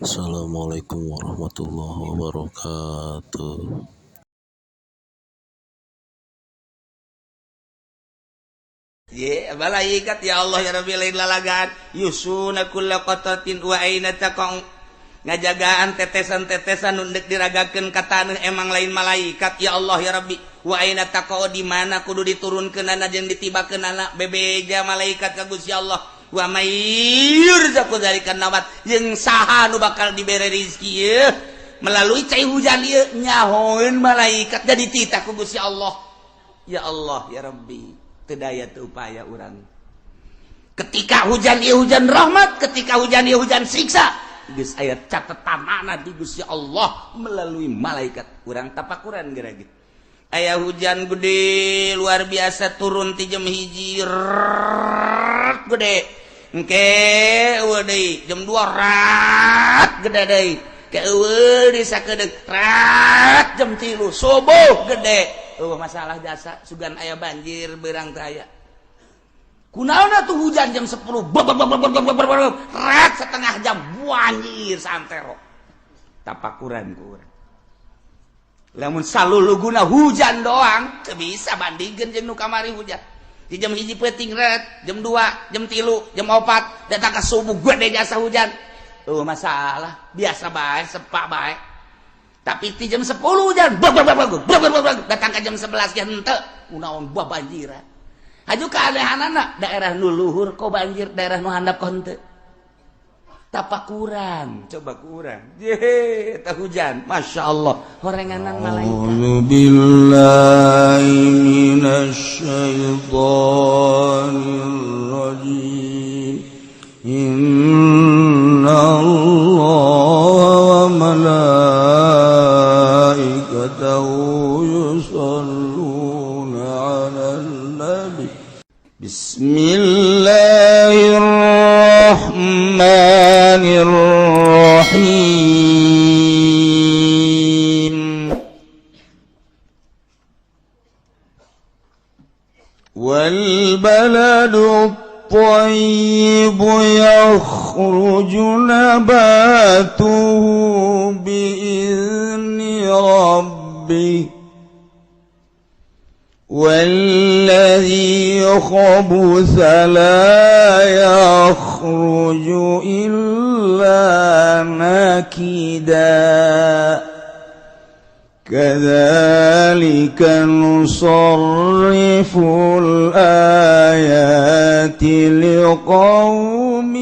Assalamualaikum warahmatullahi wabarakatuh. Ye, malaikat ya Allah ya Rabbi lain lalagaan yusuna kulla qatatin wa aina taqau ngajagaan tetesan-tetesan nu deuk diragakeun ka taneuh emang lain malaikat ya Allah ya Rabbi wa aina taqau di mana kudu diturunkeunana jeung ditibakeunana bebeja malaikat ka Gusti Allah wa may yurzaqu dzalika nabat jeung saha nu bakal dibere rezeki ieu melalui cai hujan ieu nyahoeun malaikat jadi titah ku Gusti Allah ya Allah ya Rabbi teu daya teu upaya urang ketika hujan ieu hujan rahmat ketika hujan ieu hujan siksa geus aya catetanana di Gusti Allah melalui malaikat urang tapakuran geura gitu aya hujan gede luar biasa turun ti jam 1 gede engke eueuh deui jam 2 rat gede deui ke eueuh di sakedeung rat jam 3 subuh gede eueuh masalah jasa sugan aya banjir beurang teh aya kunaon tuh hujan jam 10 rat setengah jam banjir santero tapakuran ku urang lamun saluluguna hujan doang teu bisa bandingkeun jeung nu kamari hujan di jam 1 peuting ret jam 2 jam 3 jam 4 datang ke subuh gede jasa hujan masalah biasa bae sepak bae tapi di jam 10 hujan datang ke jam 11 ge henteu kunaon buah banjiran haju keanehanana daerah nu luhur kok banjir daerah nu handap kok henteu tapakuran coba kurang ye tah hujan Masya Allah horenganan malaikat. A'udzu billahi minasyaitonir rajim. Inna Allah wa malaikatahu yusholluna 'alan nabi. Bismillahirrahmanirrahim. Wal baladu الطيب يخرج نباته بإذن ربه والذي خبث لا يخرج إلا نكدا كذلك نصرف الآيات لقوم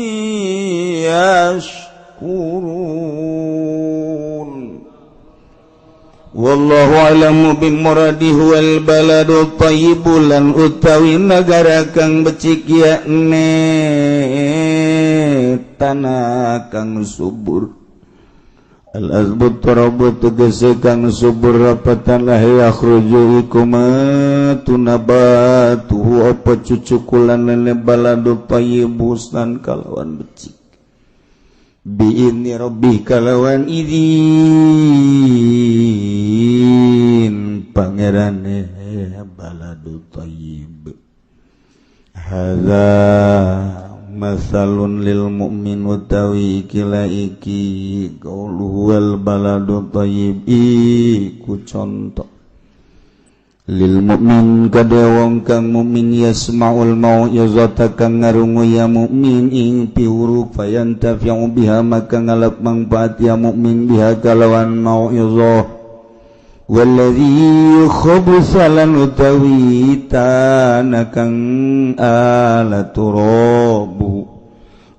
يشكرون. Wallahu a'lamu bimuradihi wal baladu thayyibu lan utawi nagara kang becik yakne tanah kang subur al azbut turabu tegese kang subur rapatan lah yakhruju iku tunabatuhu apa cucukulan lene baladu thayyibu san kalawan becik bi'idni rabbih kalawan izin pangerane baladu thayyib. Hadza masalun lil mu'min utawi kila iki qauluhu wal baladu thayyib iku contoh lil mukmin kade wong kang mukmin yasmaul mau'izata kang ngarungu ya mukmin ing piwuruk fayantafi'u biha maka ngalap mangfaat ya mukmin biha kalawan mau'izah walladzi khabutsa lan utawi tanah kang ala turabu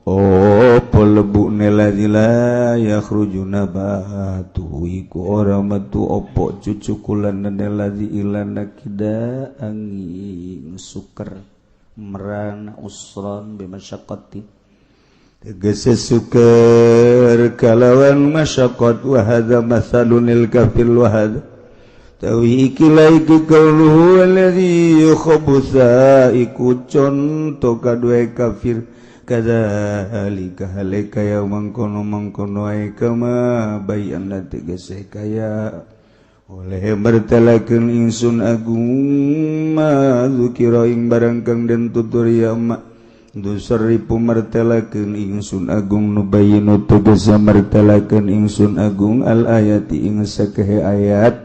oh pelebukne ladzi la yakhruju nabatu iku ora metu opo cucukulan ladzi ilana kida angin suker merana usran bimasyaqqati tegese suker kalawan masyaqqat wa hadza masalunil kafir wa hadza tawi iki la iki qauluhu alladzi khabutsa iku conto kadue kafir kadzalika halika ya mangkono mangkono ae kama bayan tegese kaya oleh mertelakeun ingsun agung ma zukira ing barang kang den tutur ya ma Dusaripu martelakeun ingsun agung nubayinu tegese martelakeun ingsun agung al ayati ing sakehe ayat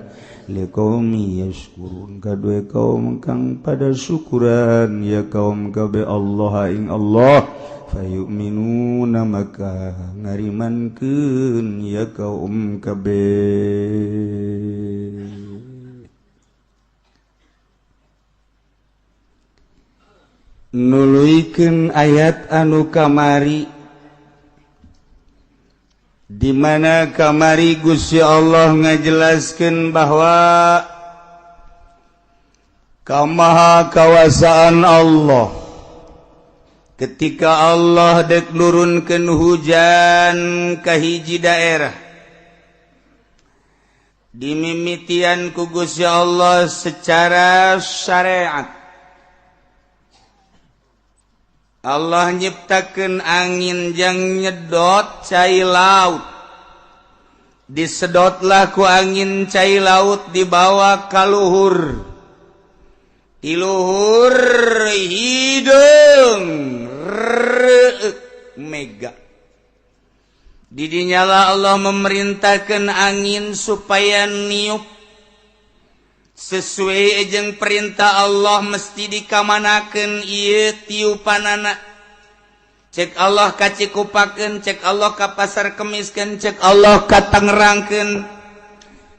liqaumi yashkurun kadue kaum kang pada syukuran ya kaum kabe Allah ing Allah fayu'minuna maka ngarimankeun ya kaum kabe. Nuluikeun ayat anu kamari di mana kamari Gusti Allah ngajelaskeun bahwa kamaha kawasaan Allah ketika Allah dek nurunkeun hujan ka hiji daerah dimimitian ku Gusti Allah secara syariat. Allah nyiptakeun angin jang nyedot cai laut. Disedotlah ku angin cai laut dibawa ka luhur. Di luhur hideung reuk mega. Didinyalah Allah memerintahkan angin supaya niup sesuai jeung perintah Allah mesti dikamanakeun ieu tiupanana. Cek Allah ka Cikupakeun, cek Allah ka Pasar Kemiskeun, cek Allah ka Tangerangkeun,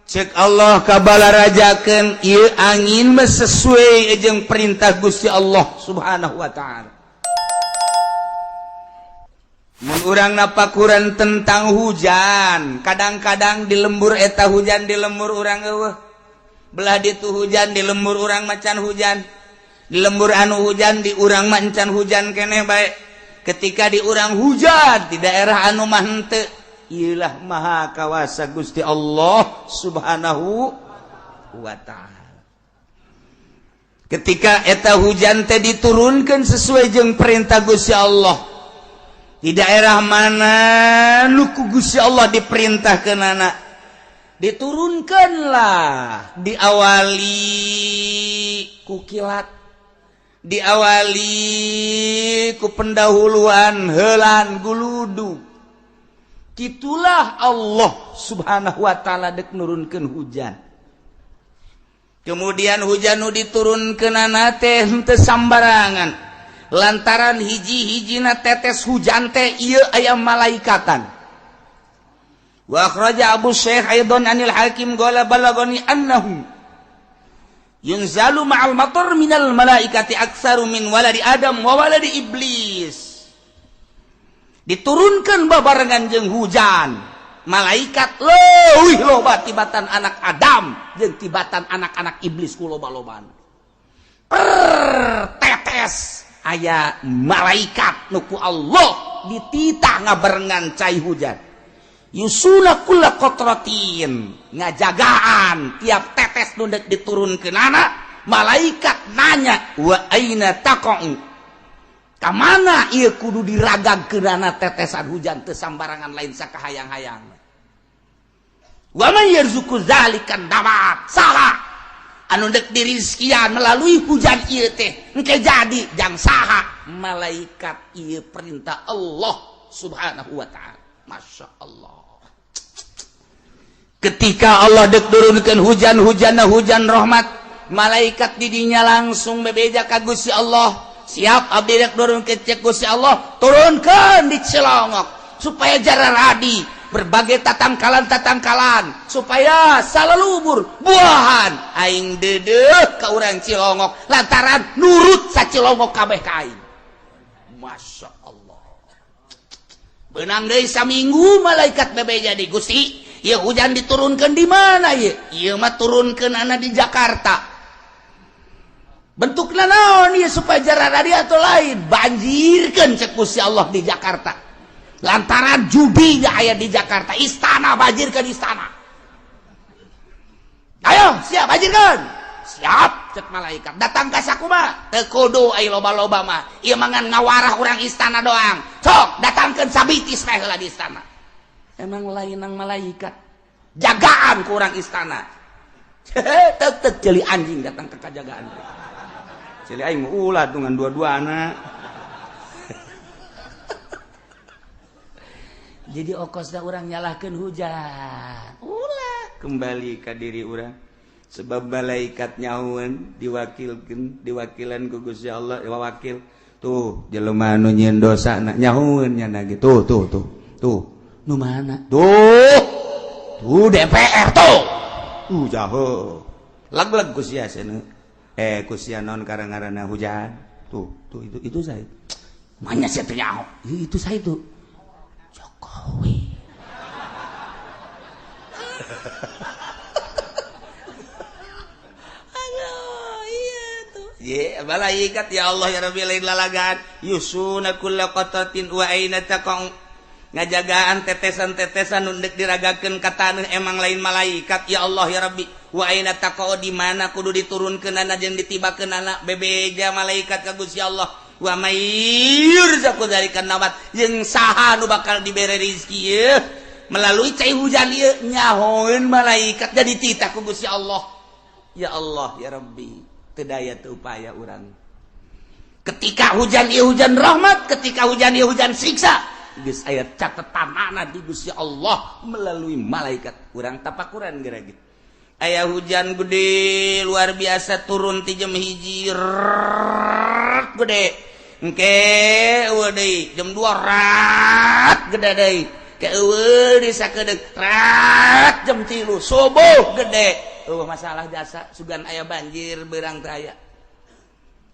cek Allah ka Balarajakeun, ieu angin mah sesuai jeung perintah Gusti Allah Subhanahu wa taala. Mun urang napakuran tentang hujan, kadang-kadang di lembur eta hujan di lembur urang eueuh. Belah ditu hujan di lembur urang macan hujan, di lembur anu hujan di urang macan hujan keneh bae. Ketika di urang hujan di daerah anu mah henteu, ieulah maha kawasa Gusti Allah Subhanahu wa taala. Ketika eta hujan teh diturunkeun sesuai jeung perintah Gusti Allah, di daerah mana nu ku Gusti Allah diperintahkeunana diturunkanlah, diawali ku kilat, diawali ku pendahuluan helan guludu. Kitulah Allah Subhanahu wa taala dek nurunkeun hujan. Kemudian hujan nu diturunkeunana teh henteu sambarangan, lantaran hiji-hijina tetes hujan teh ieu aya malaikatan. Wa akhraja Abu Syekh aidan anil Hakim qala balagani annahu yunzalu ma'al matar minal malaikati aktsaru min waladi Adam wa waladi Iblis. Diturunkan babarengan jeung hujan malaikat leuwih loba tibatan anak Adam jeung tibatan anak-anak iblis ku loba-lobana. Per tetes aya malaikat nu ku Allah dititah ngabarengan cai hujan. Yusula kulla qatratin, ngajagaan tiap tetes nu dek diturunkeunana malaikat nanya wa aina taqa'u, ka mana ieu kudu diragagkeunana tetesan hujan teu sambarangan lain sakahayang-hayang. Wa man yarzuqu zalikan dabat, saha anu dek dirizkian melalui hujan ieu teh engke jadi jang saha malaikat ieu perintah Allah Subhanahu wa taala. Masya Allah. Ketika Allah dek turunkan hujan-hujan hujan rahmat, malaikat didinya langsung bebeja ka Gusti Allah. Siap abdi dek turunkeun cek Gusti Allah, turunkeun di Cilongok supaya jararadi berbagai tatangkalan-tatangkalan supaya salalubur buahan aing deudeuh ka urang Cilongok lantaran nurut sa Cilongok kabeh ka aing. Masya Allah. Benang deui saminggu malaikat bebeja di Gusti, ieu hujan diturunkan di mana ieu? Ieu mah turunkeunana di Jakarta. Bentukna naon ieu supaya jararadi atau lain? Banjirkeun cek Gusti Allah di Jakarta. Lantaran judi aya di Jakarta, istana banjirkeun istana. Ayo, siap banjirkeun. Siap cek malaikat. Datang ka sakumaha? Teu kudu aya loba-loba mah. Ieu mah ngan ngawarah urang istana doang. Sok datangkeun sabitis meh heula di istana. Emang lain nang malaikat. Jagaan ku urang istana. Tek tek ceuli anjing datang ke kajagaan. Ceuli aing mah ulah dengan dua-duana. Jadi okosna urang nyalahkeun hujan. Ulah kembali ka diri urang. Sebab malaikat nyahueun diwakilkeun, diwakilan ku Gusti Allah, wakil. Tuh jelema nu nyieun dosa na nyahueun nya ge. Tuh tuh tuh. Tuh nu mana? Tuh. Tuh DPR tuh. Jauh. Lag-lag ku sia cenah. Ku sia naon karang-ngaranna hujan. Tuh, tuh itu saya. Mana sia teu nyaho? Itu saya itu. Jokowi. Aduh, iya tuh. Ye, malaikat ya Allah ya Rabbi lain lalagaan. Yusuna kulla qatatin wa aina taqau. Ngajagaan tetesan-tetesan nu deuk diragakeun ka taneuh emang lain malaikat ya Allah ya Rabbi. Wa aina taqau di mana kudu diturunkeunana jeung ditibakeunana bebeja malaikat ka Gusti Allah. Wa may yurzaqu dzalika nabat jeung saha nu bakal dibere rezeki ieu melalui cai hujan ieu nyahoeun malaikat jadi titah ku Gusti Allah. Ya Allah ya Rabbi, teu daya teu upaya urang. Ketika hujan ieu hujan rahmat, ketika hujan ieu hujan siksa, geus aya catetanana di Gusti Allah melalui malaikat. Urang tapakuran geura ge. Aya hujan gede luar biasa turun ti jam 1 gede. Engke eueuh deui jam 2 rat gede deui. Ke eueuh di sakedeuk rat jam 3 subuh gede. Eueuh masalah jasa sugan aya banjir beurang teh aya.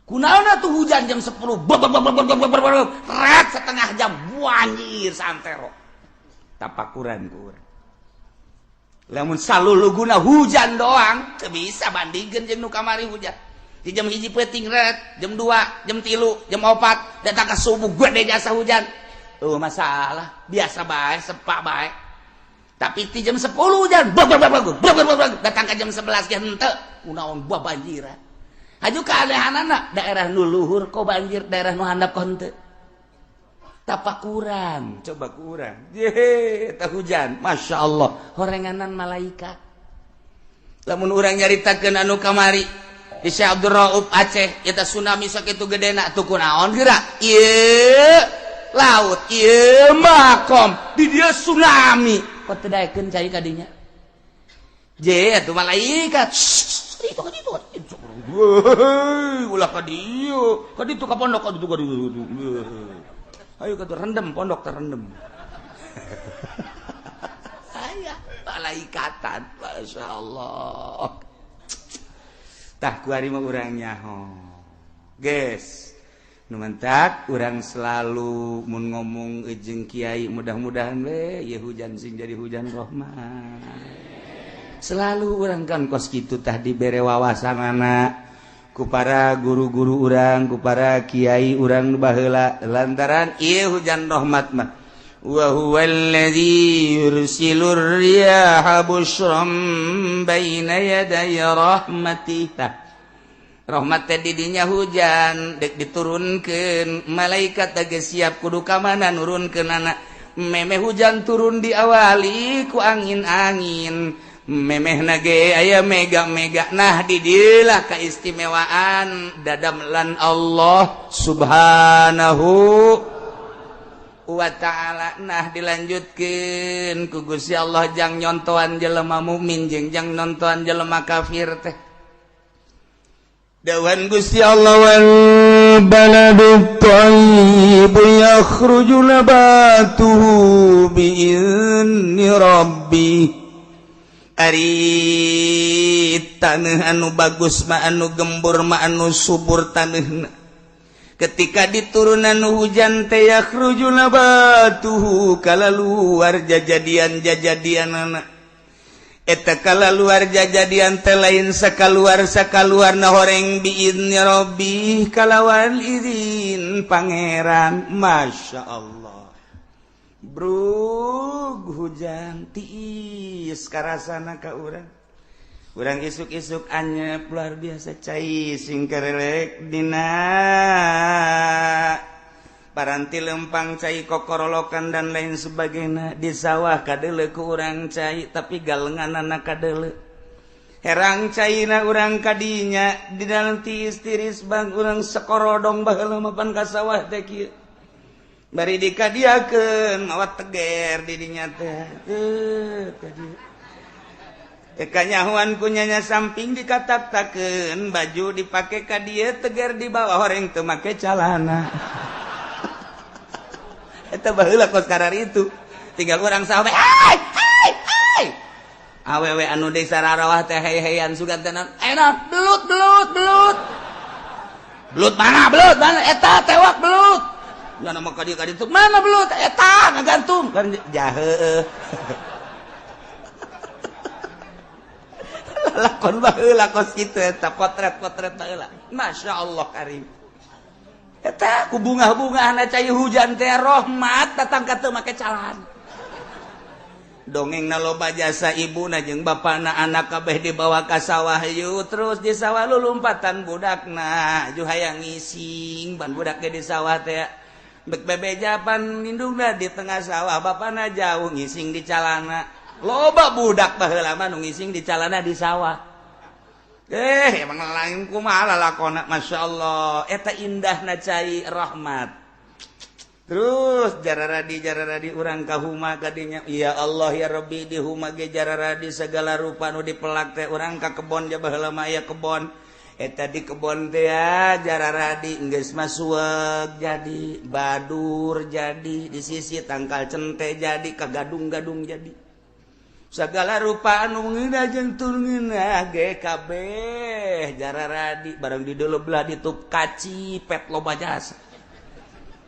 Kunaon atuh hujan jam 10 rat setengah jam banjir santero. Tapakuran ku urang. Lamun saluluguna hujan doang teu bisa bandingkeun jeung nu kamari hujan. Di jam 1 peuting ret, jam 2, jam 3, jam 4 datang ke subuh gede jasa hujan. Oh masalah, biasa bae, sepak bae. Tapi di jam 10 hujan, bag bag bag bag bag datang ke jam 11 ge henteu, kunaon buah banjiran. Haju keanehanana daerah nu luhur kok banjir, daerah nu handap kok henteu. Tapakuran, coba kurang. Ye, tah hujan, Masya Allah, horenganan malaikat. Lamun urang nyaritakeun anu kamari di Syekh Abdul Rauf Aceh, eta tsunami sakitu gedena tuh kunaon geura? Ieu laut, ieu makom, di dieu tsunami. Kok teu daekeun cai ka dinya? Je, atuh malaikat. Itu ka ditu. Ulah ka dieu, ka ditu ka pondok ka ditu ka ditu. Ayo ka rendem pondok terendem. Aya malaikatan, Masya Allah. Tah kuari mah urang nyaho. Geus. Nu mentak urang selalu mun ngomong jeung kiai mudah-mudahan we ieu hujan sing jadi hujan rahmat. Selalu urang kan kos kitu tah dibere wawasanana ku para guru-guru urang, ku para kiai urang nu baheula lantaran ieu hujan rahmat mah. Wa huwallazi yursilur riyaha busyran baina yaday rahmatih. Rahmat teh didinya hujan dek diturunkeun malaikat teh geus siap kudu ka mana nurunkeunana. Memeh hujan turun diawali ku angin-angin, memeh nage aya mega-mega. Nah didilah keistimewaan dadamlan Allah Subhanahu wa ta'ala. Nah dilanjutkeun ku Gusti Allah jang nyontoan jelema mukmin jeung jang nontoan jelema kafir teh. Dawan Gusti Allah wal baladut thayyib yakhruju nabatuhu bi'izni rabbih. Ari taneuh anu bagus mah anu gembur mah anu subur taneuhna. Ketika diturunan hujan teh yakhruju nabatuhu kalaluar jajadian-jajadianana. Eta kalaluar jajadian teh lain sakaluar sakaluarna horeng biizni rabbih kalawan izin pangeran. Masya Allah. Brug hujan tiis karasana ka urang. Urang isuk-isuk anyep luar biasa cai sing kerelek dina paranti lempang cai kokorolokan dan lain sebagainya. Di sawah kadele ku urang cai tapi galenganana kadele. Herang caina urang kadinya di dalam tiis tiris bang urang sekorodong baheula mapan ka sawah teh kieu. Bari dikadiakeun mawa teger didinya teh. Kanyahuan kunyanya samping dikatak-takeun baju dipake ka dieu teger di bawah horeng teu make calana. Eta baheula kos karar itu. Tinggal urang sahabat, hai hai hai. Awewe anu desa rarawah teh hey-heyan sugan teh enak belut belut belut. Belut mana belut mana eta tewak belut. Nya nama ka dieu ka ditu mana belut eta ngagantung kan jahe. Lakon baheula kos kitu eta potret-potret baheula. Masya Allah karim. Eta ku bunga-bungahna cai hujan teh rahmat datang ka teu make calana. Dongengna loba jasa ibuna jeung bapana anak kabeh dibawa ka sawah yuk terus di sawah lulumpatan budakna ju hayang ngising ban budak ge di sawah teh bek bebejapan indungna di tengah sawah bapana jauh ngising di calana. Loba budak baheula mah nu ngising di calana di sawah. Emang lain kumaha lalakona masyaallah eta indahna cai rahmat. Terus jararadi urang ka huma kadinya ya Allah ya Rabbi di huma ge jararadi segala rupa nu dipelak teh urang ka kebon ja baheula mah aya kebon. Eta di kebon teh ya jararadi geus mah suweg jadi badur jadi di sisi tangkal cente jadi kagadung-gadung jadi. Segala rupa anu ngeunah jeung tur ngeunah ge kabeh jararadi barang di deuleu belah ditup kacipet loba jasa.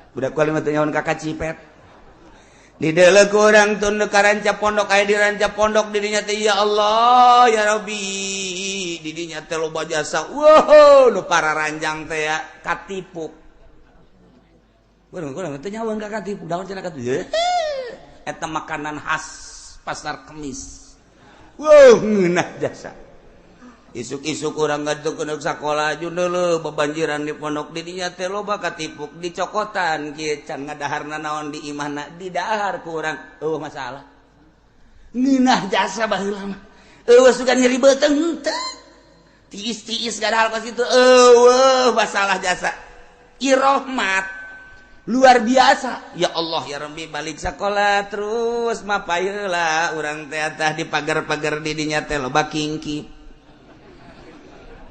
Budak kuali mah teu nyahoan ka kacipet. Di deuleu ku urang tun ka ranca pondok aya di ranca pondok di dinya teh ya Allah ya Rabbi di dinya teh loba jasa. Wow nu pararanjang teh ya katipuk. Urang teu nyahoan ka katipuk daun cenah katipuk. Eta makanan khas pasar Kemis. Wow, ngeunah jasa. Isuk-isuk urang ngaduk sakola jundul bebanjiran di pondok di dinya teh loba katipuk dicokotan kieu can ngadaharna naon di imahna didahar ku urang eueuh masalah. Ngeunah jasa baheula mah. Eueuh sugan nyeri beuteung teu. Tiis-tiis gadahar kos kitu eueuh masalah jasa. Irohmat luar biasa ya Allah ya Rabbi balik sekolah terus mapayeula urang teh tah di pagar-pagar di dinya teh loba kingkip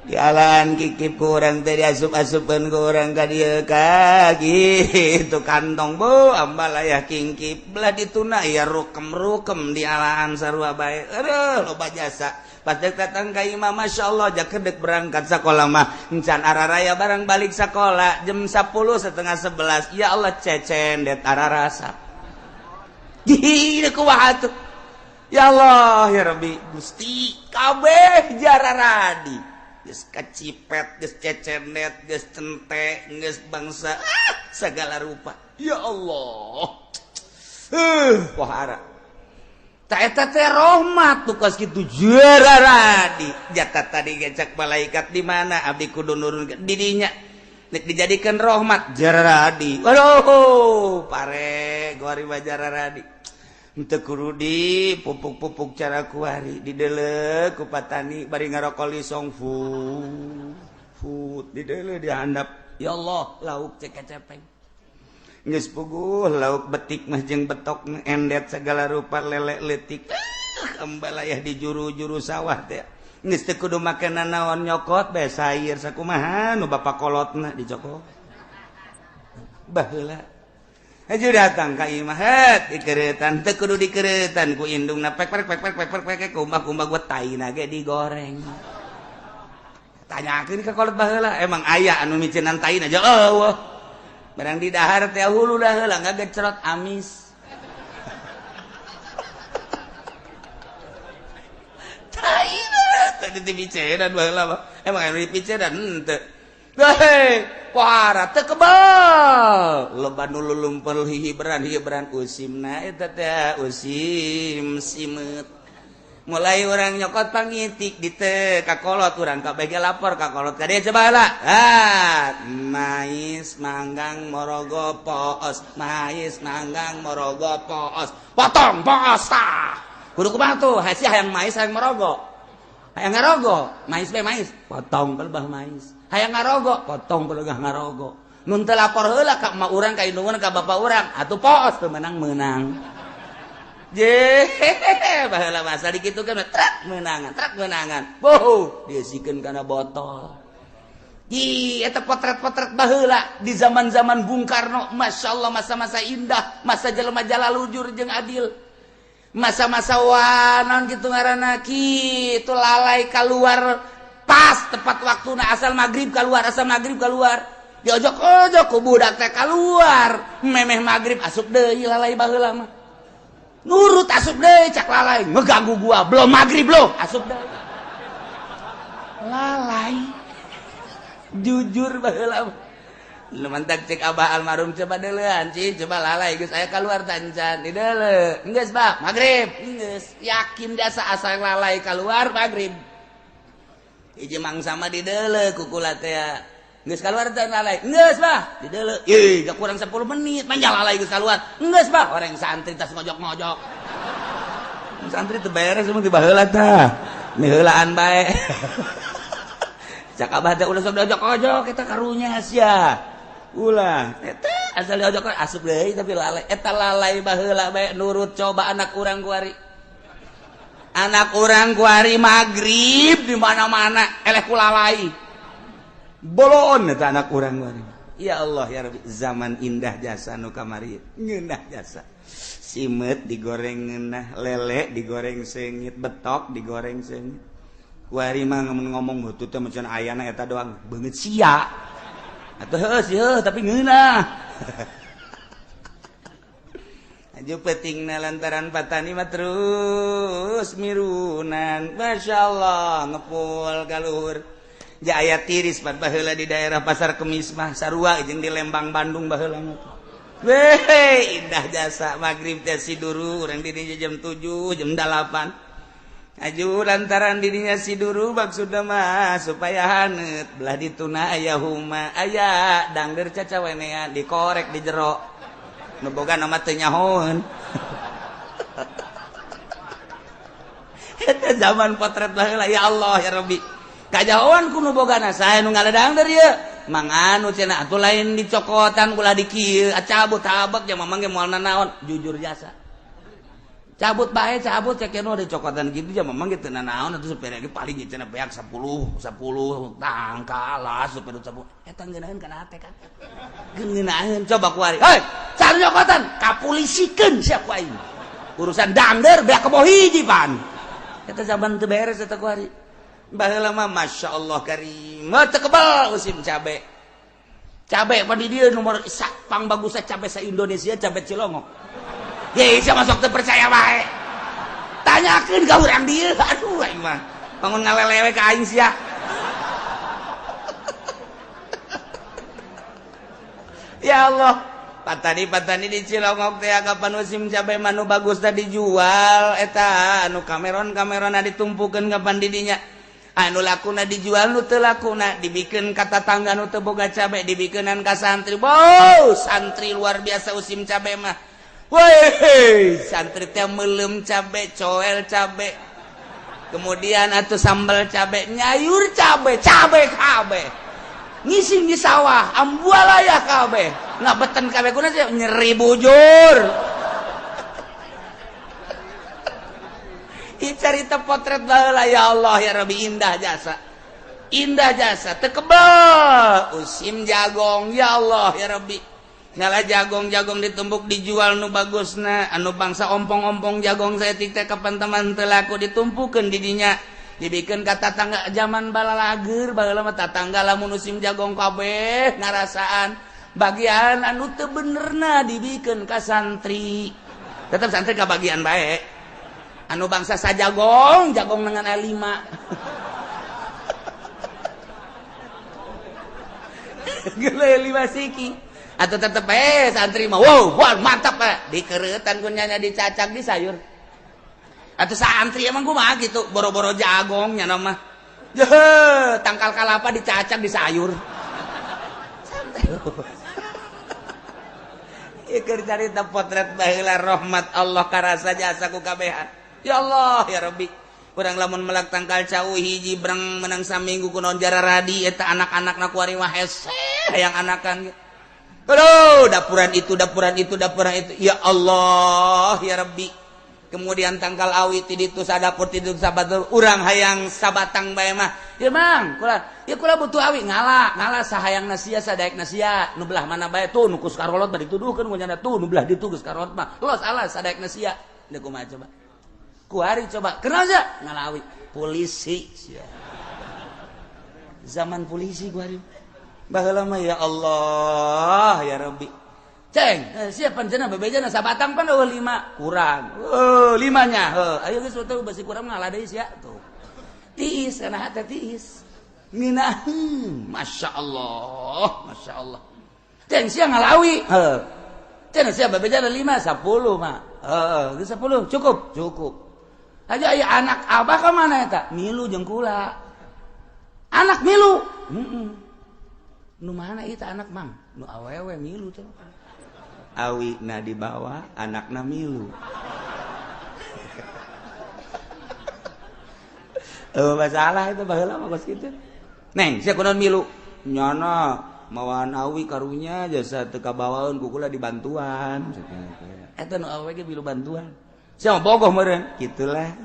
dialaan kikip ku urang teh diasup-asupkeun ku urang ka dieu ka kitu kantong bu ambalayah kingkip belah dituna ya rukem-rukem dialaan sarua bae aduh loba jasa. Pas dek datang ka imah masyaallah jakedek berangkat sekolah mah encan araraya barang balik sekolah jam 10 setengah 11 ya Allah cecen det ararasa. Gih kumaha tuh ya Allah ya Rabbi Gusti kabeh jararadi geus kacipet geus cecenet geus cente geus bangsa segala rupa ya Allah wahara eta teh rahmat tuh kos kitu jararadi jata tadi gecak malaikat di mana abdi kudu nurun di dinya nek dijadikan rahmat jararadi waduh pare gori jararadi henteu kudu di pupuk-pupuk cara kuari di deuleu ku patani bari ngarokok lisong fut di deuleu dihandap ya Allah lauk cek-cepeng geus puguh lauk betik mah jeung betok endet segala rupa lele leutik ambalayah di juru-juru sawah teh geus teu kudu make nanaon nyokot bae sayur sakumaha nu bapa kolotna dicokot baheula haju datang ka imah het dikeureutan teu kudu dikeureutan ku indungna pek pek pek pek pek pek kumbah-kumbah gua taina ge digoreng tanyakeun ka kolot baheula emang aya anu miceunnan taina aja eueuh barang di dahar teh hulu dah heula ngagecerot amis. Tai teh dipicenan baheula mah. Emang anu dipicenan henteu. Hei, pohara teu kebal. Loba nu lulumpel hihibran usimna eta teh usim simeut. Mulai orang nyokot pangitik di teh kakolot urang kabeh lapor kakolot ka dieu coba heula. Ah, mais manggang morogo poos, mais manggang morogo poos. Potong poos tah. Kudu kumaha tuh? Hasiah hayang mais hayang morogo. Hayang ngarogo, mais be mais, potong pelebah mais. Hayang ngarogo, potong pelebah ngarogo. Nun teu lapor heula ka emak urang ka indung ka bapak urang atuh poos teu menang-menang. Je baheula masa dikitukeun truk menangan, truk menangan. Boh, diisikeun kana botol. Ih, eta potret-potret baheula di zaman-zaman Bung Karno, Masya Allah masa-masa indah, masa jelema jalalujur jeung adil. Masa-masa wanon kitu ngaranna kitu lalai keluar pas tepat waktuna asal maghrib keluar, asal maghrib keluar. Diojok-ojok ku budak teh keluar, memeh maghrib asup deui lalai baheula mah. Nurut asup deui cak lalai, ngeganggu gua, belum maghrib loh, asup deui. Lalai. Jujur baheula. Nu mantak cek abah almarhum coba deuleuan, ci, coba lalai geus aya keluar tancan, di deuleu. Geus, Bah, maghrib. Geus, yakin jasa asal lalai keluar maghrib. Hiji mangsa mah di deuleu ku kula teh. Geus keluar tan lalai. Geus, Bah, di deuleu. Ih, gak kurang 10 menit, manja lalai geus keluar. Geus, Bah, orang santri tas ngojok-ngojok. Santri teu beres emang di baheula tah. Miheulaan bae. Cak abah teh ulah sok diojok-ojok eta karunya sia. Ulah eta asal diojok asup deui tapi lalai. Eta lalai baheula bae nurut coba anak urang kuari. Anak urang kuari magrib di mana-mana eleh ku lalai. Bolon eta anak urang kuari. Ya Allah ya Rabbi, zaman indah jasa nu kamari. Ngeunah jasa. Simeut digoreng ngeunah, lele digoreng seungit, betok digoreng seungit. Kuari mah ngomong butut teh macan ayana eta doang beungeut sia. Atuh heuh sih heuh tapi ngeunah. Aju pentingna lantaran patani mah terus mirunan. Masyaallah ngepul ka luhur. Ja aya tiris pan baheula di daerah Pasar Kemis mah sarua jeung di Lembang Bandung baheula mah. Weh, indah jasa magrib teh siduru urang di dinya jam 7, jam 8. Aju lantaran dirinya siduru maksudna mah supaya haneut belah dituna aya huma aya dangder cacawenean dikorek di jero nu boga nama teu nyahoeun. Eta zaman potret baheula ya Allah ya Rabbi. Kajahoan ku nu bogana sae nu ngaledangder ieu manganu cenah atuh lain dicokotan ulah di kieu cabut tabek ja mamang ge moal nanaon jujur jasa. Cabut bae cabut cek nu dicokotan gitu ja mamang ge teu nanaon atuh supir ge paling cenah beak 10 10 tangkal supir 10 eta ngeunaheun kana hate kan ngeunaheun coba ku ari hei cari cokotan kapulisikeun sia ku aing urusan dangder beak kebo hiji pan eta zaman teu beres eta ku ari baheula mah masyaallah karim teu kebal musim cabe cabe pan di dieu nomor pang bagusna cabe sa Indonesia cabe Cilongok. Ye, siapa masuk teu percaya bae. Tanyakeun ka urang dieu. Aduh aing mah. Bangun ngalelewe ka aing sia. Ya Allah, patani-patani di Cilongok teh kapan musim cabe mah nu bagus teh dijual eta anu kameron-kamerona ditumpukeun kapan di dinya. Anu lakuna dijual nu teu lakuna dibikeun ka tatangga nu teu boga cabe dibikeunan ka santri. Wow, santri luar biasa musim cabe mah. Woi, santri teh meuleum cabe, coel cabe. Kemudian atuh sambal cabe, nyayur cabe, cabe kabeh. Ngising di sawah, ambualaya kabeh. Ngabeten kabeh kuna sih nyeri bujur. Ieu carita potret baheula ya Allah ya Rabbi indah jasa. Indah jasa teu kebel usim jagong ya Allah ya Rabbi. Nyala jagong-jagong ditumbuk dijual nu bagusna anu bangsa ompong-ompong jagong saeutik teh kapan teman teu laku ditumpukeun di dinya dibikeun ka tatangga zaman balalager baheula mah tatangga lamun musim jagong kabeh ngarasaan bagian anu teu benerna dibikeun ka santri tetep santri ka bagian bae anu bangsa sajagong jagong dengan A5 geuleuh 5 siki atau tetep santri mah wow, wah mantap pak dikeretan kunyanya dicacak di sayur atau santri emang gua mah gitu boro-boro jagongnya nama jeh tangkal kalapa dicacak di sayur santai ieu carita potret baheula rahmat Allah karasa jasa ku kabehan ya Allah ya Rabbi urang lamun melak tangkal cau hiji breng menang saminggu kunaon jararadi eta anak-anakna ku ari mah hese hayang anakan. Aduh, dapuran itu, dapuran itu, dapuran itu. Ya Allah, ya Rabbi. Kemudian tangkal awi ti ditu sadapur ti ditu sabatur, urang hayang sabatang bae mah. Ya Mang, kula, ya kula butuh awi ngala, ngala sahayang sia sadaek sia. Nu belah mana bae tuh nu kus karolot bari dituduhkeun ku nyana tuh nu belah ditu geus karolot mah. Los alas sadaek sia. Deuk kumaha coba? Kuari coba. Kenal sia? Ngala awi. Polisi sia. Zaman polisi kuari. Baheula mah ya Allah ya Rabbi. Ceng, siapa panjenengan bebejana sabatang pan eueuh 5 kurang. Heuh, limanya. Heuh, ayo geus teu besi kurang ngalah deui sia tuh. Tiis kana hate tiis. Ngeunaheun, masyaallah, masyaallah. Ceng sia ngalawi. Heuh. Ceng sia bebejana 5 10 mah. Heuh, geus 10 cukup, cukup. Aja aya anak abah ka mana eta? Milu jeung kula. Anak milu. Heeh. Nu mana itu anak mang? Nu awewe milu tuh. Awi na dibawa, anakna milu. Masalah itu baheula mah kos kitu. Neng, sia kunaon milu? Nyana mawaan awi karunya jasa teu kabawaeun ku kula dibantuan. Eta nu awewe ge milu bantuan. Sia mah bogoh meureun, kitulah.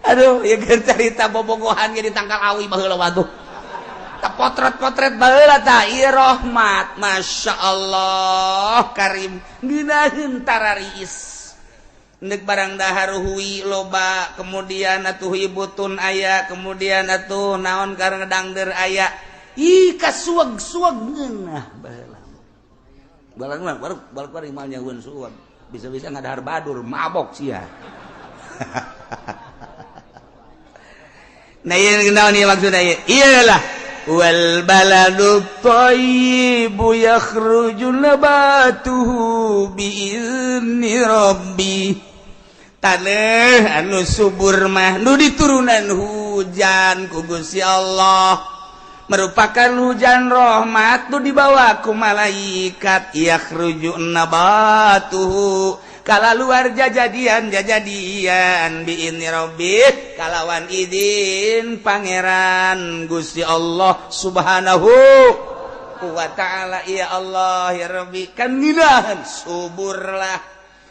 Aduh, ya keur carita bobogohan ge ditangkal awi baheula waduh. Tah potret-potret baheula tah ieu rahmat, masyaallah karim ngeunaheun tarariis. Ndek barang dahar hui loba, kemudian atuh ibutun aya, kemudian atuh naon karena dangder aya. Ih kasueg-sueg ngeunah baheula. Balang balang mah nyahueun sueg. Bisa-bisa ngadahar badur mabok sia. Nah ieu naon ieu maksudna ieu? Iyalah wal baladu thayyibu yakhruju nabatuhu biizni rabbi. Taneuh anu subur mah nu diturunan hujan ku Gusti Allah merupakan hujan rahmat nu dibawa ku malaikat yakhruju nabatuhu kala luar jajadian jajadian biizni rabbi kalawan izin pangeran Gusti Allah Subhanahu wa ta'ala. Ya Allah ya Rabbi kan nginahan suburlah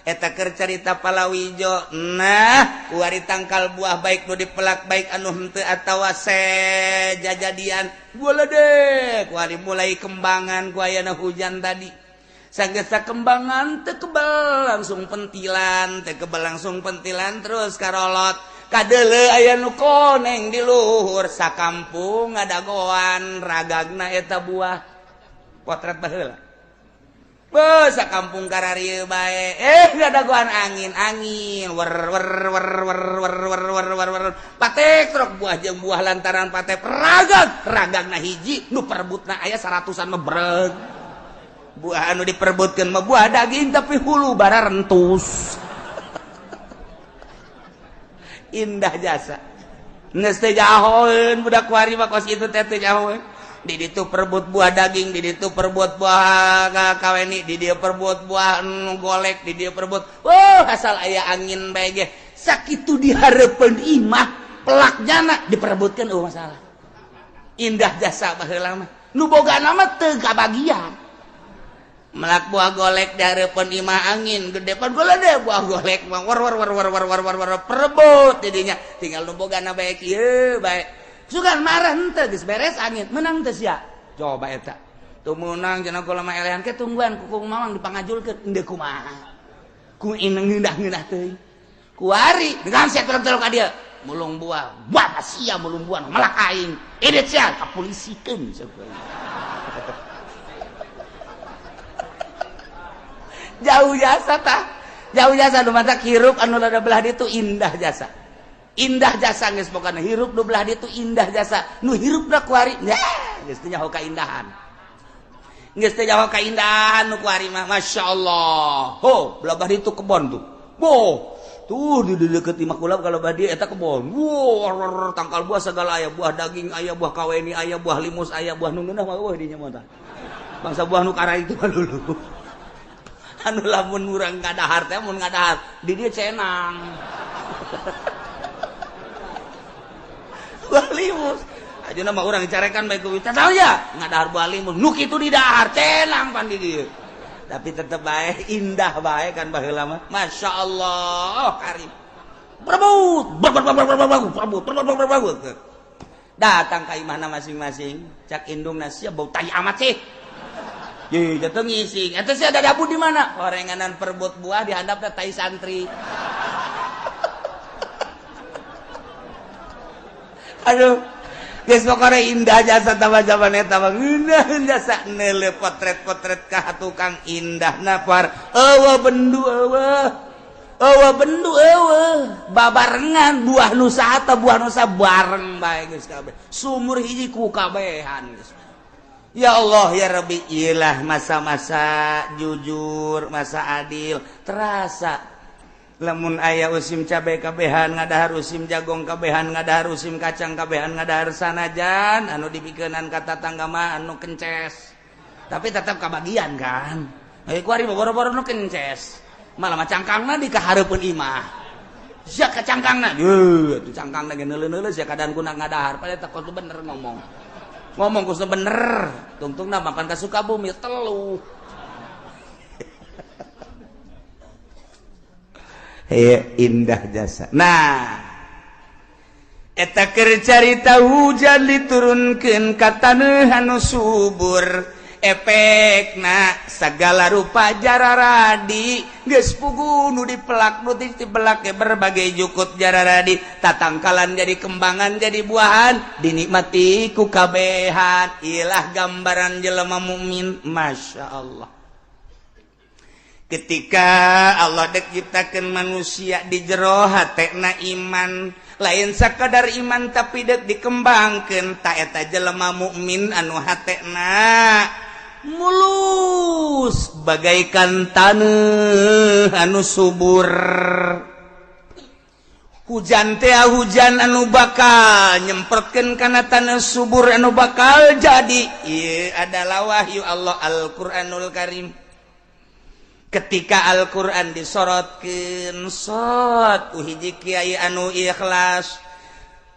eta keur carita palawijo. Nah kuari tangkal buah baik nu dipelak baik anu henteu atawa sejajadian boledek kuari mulai kembangan ku ayana hujan tadi sanggesa kembangan teu kebal langsung pentilan teu kebal langsung pentilan terus karolot kadeuleu aya nu koneng di luhur sakampung ngadagoan ragagna eta buah potret baheula. Beuh sakampung kararieu bae ngadagoan angin angin wer wer wer wer wer wer wer wer wer patek truk buah jeung buah lantaran patek ragag ragagna hiji nu perebutna aya 100-an mah breg. Buah anu diperebutkeun mah buah daging tapi hulu bara rentus. Indah jasa. Geus teu jahoeun budak kuari mah kos kitu teh teu jahoeun. Di ditu perebut buah daging, di ditu perebut buah kaweni, di dieu perebut buah nu golek, di dieu perebut. Wah, asal aya angin bae ge. Sakitu dihareupeun imah pelak jana diperebutkeun eueuh masalah. Indah jasa baheula mah. Nu bogana mah teu kabagian. Melak buah golek dihareupeun imah angin gede pan golek buah golek mah war war war war war war war war perebut didinya tinggal nu bogana bae kieu bae. Sugan marah henteu geus beres angin menang teu sia coba eta teu meunang cenah kula mah elehan ke tungguan ku mamang dipangajulkeun endeu kumaha ku ineng ngeunah-ngeunah teuing kuari dengan sia tolong-tolong ka dieu mulung buah buah sia mulung buah melak aing edit sia kapolisikeun jauh jasa tah jauh jasa nu matak hirup anu rada belah ditu indah jasa indah jasa geus pokona hirup nu belah ditu indah jasa nu hirupna kuari geus teu nyaho kaindahan geus teu nyaho kaindahan nu kuari mah masyaallah ho belah ditu kebon tuh boh tuh di deukeut imah kula kalau badi eta kebon wow tangkal buah segala aya buah daging aya buah kaweni aya buah limus aya buah nu ngeunah mah eueuh dinya mah tah bangsa buah nu karai itu mah dulu anu lamun urang ngadahar teh mun ngadahar di dieu cenang buah limus Ajeuna mah urang dicarekan bae ku tahu ya ngadahar buah limun nu kitu di dahar cenang pan di dieu. Tapi tetep bae indah bae kan baheula mah. Masya Allah karim. Berebut, berebut, berebut, berebut. Datang ka imahna masing-masing, cak indungna sia bau tai amat sih. Ye, jatuh ngising. Eta sih ada dabu di mana? Orenganan perebut buah di handapna tai santri. Aduh, geus pokona indah jasa tambah zaman eta mah ngeunah jasa neuleuh potret-potret ka tukang indah napar. Eueuh bendu eueuh. Eueuh bendu eueuh. Babarengan buah nusa atau buah nusa bareng bae geus kabeh. Sumur hiji ku kabehan geus. Ya Allah ya Rabbi, iyalah masa-masa jujur, masa adil terasa. Lamun aya usim cabai kabehan ngadahar, usim jagong kabehan ngadahar, usim kacang kabehan ngadahar, sanajan anu dipikeunan ka tatangga mah anu kences. Tapi tetap kabagian kan. Hayu kuari boro-boro nu kences. Malah mah cangkangna di kahareupeun imah. Sia ka cangkangna. Yeuh, atuh cangkangna ge neuleuh-neuleuh sia kadan kuna ngadahar. Padahal teh kudu bener ngomong. Ngomong kudu bener, tungtungna mapan ka Sukabumi telu. Hei, indah jasa. Nah, eta keur carita hujan diturunkeun ka taneuh anu subur. Efekna segala rupa jararadi geus pugu nu dipelak nu dipelak berbagai jukut jararadi tatangkalan jadi kembangan jadi buahan dinikmati ku kabehan. Ilah gambaran jelema mukmin, Masya Allah. Ketika Allah dek ciptakeun manusia di jero hatena iman, lain sakadar iman tapi dek dikembangkeun ta eta jelema mukmin anu hatena mulus bagaikan taneuh anu subur. Hujan teh hujan anu bakal nyemprotkeun kana taneuh subur anu bakal jadi. Ieu adalah wahyu Allah Al-Qur'anul Karim. Ketika Al-Qur'an disorotkeun sot ku hiji kiai anu ikhlas,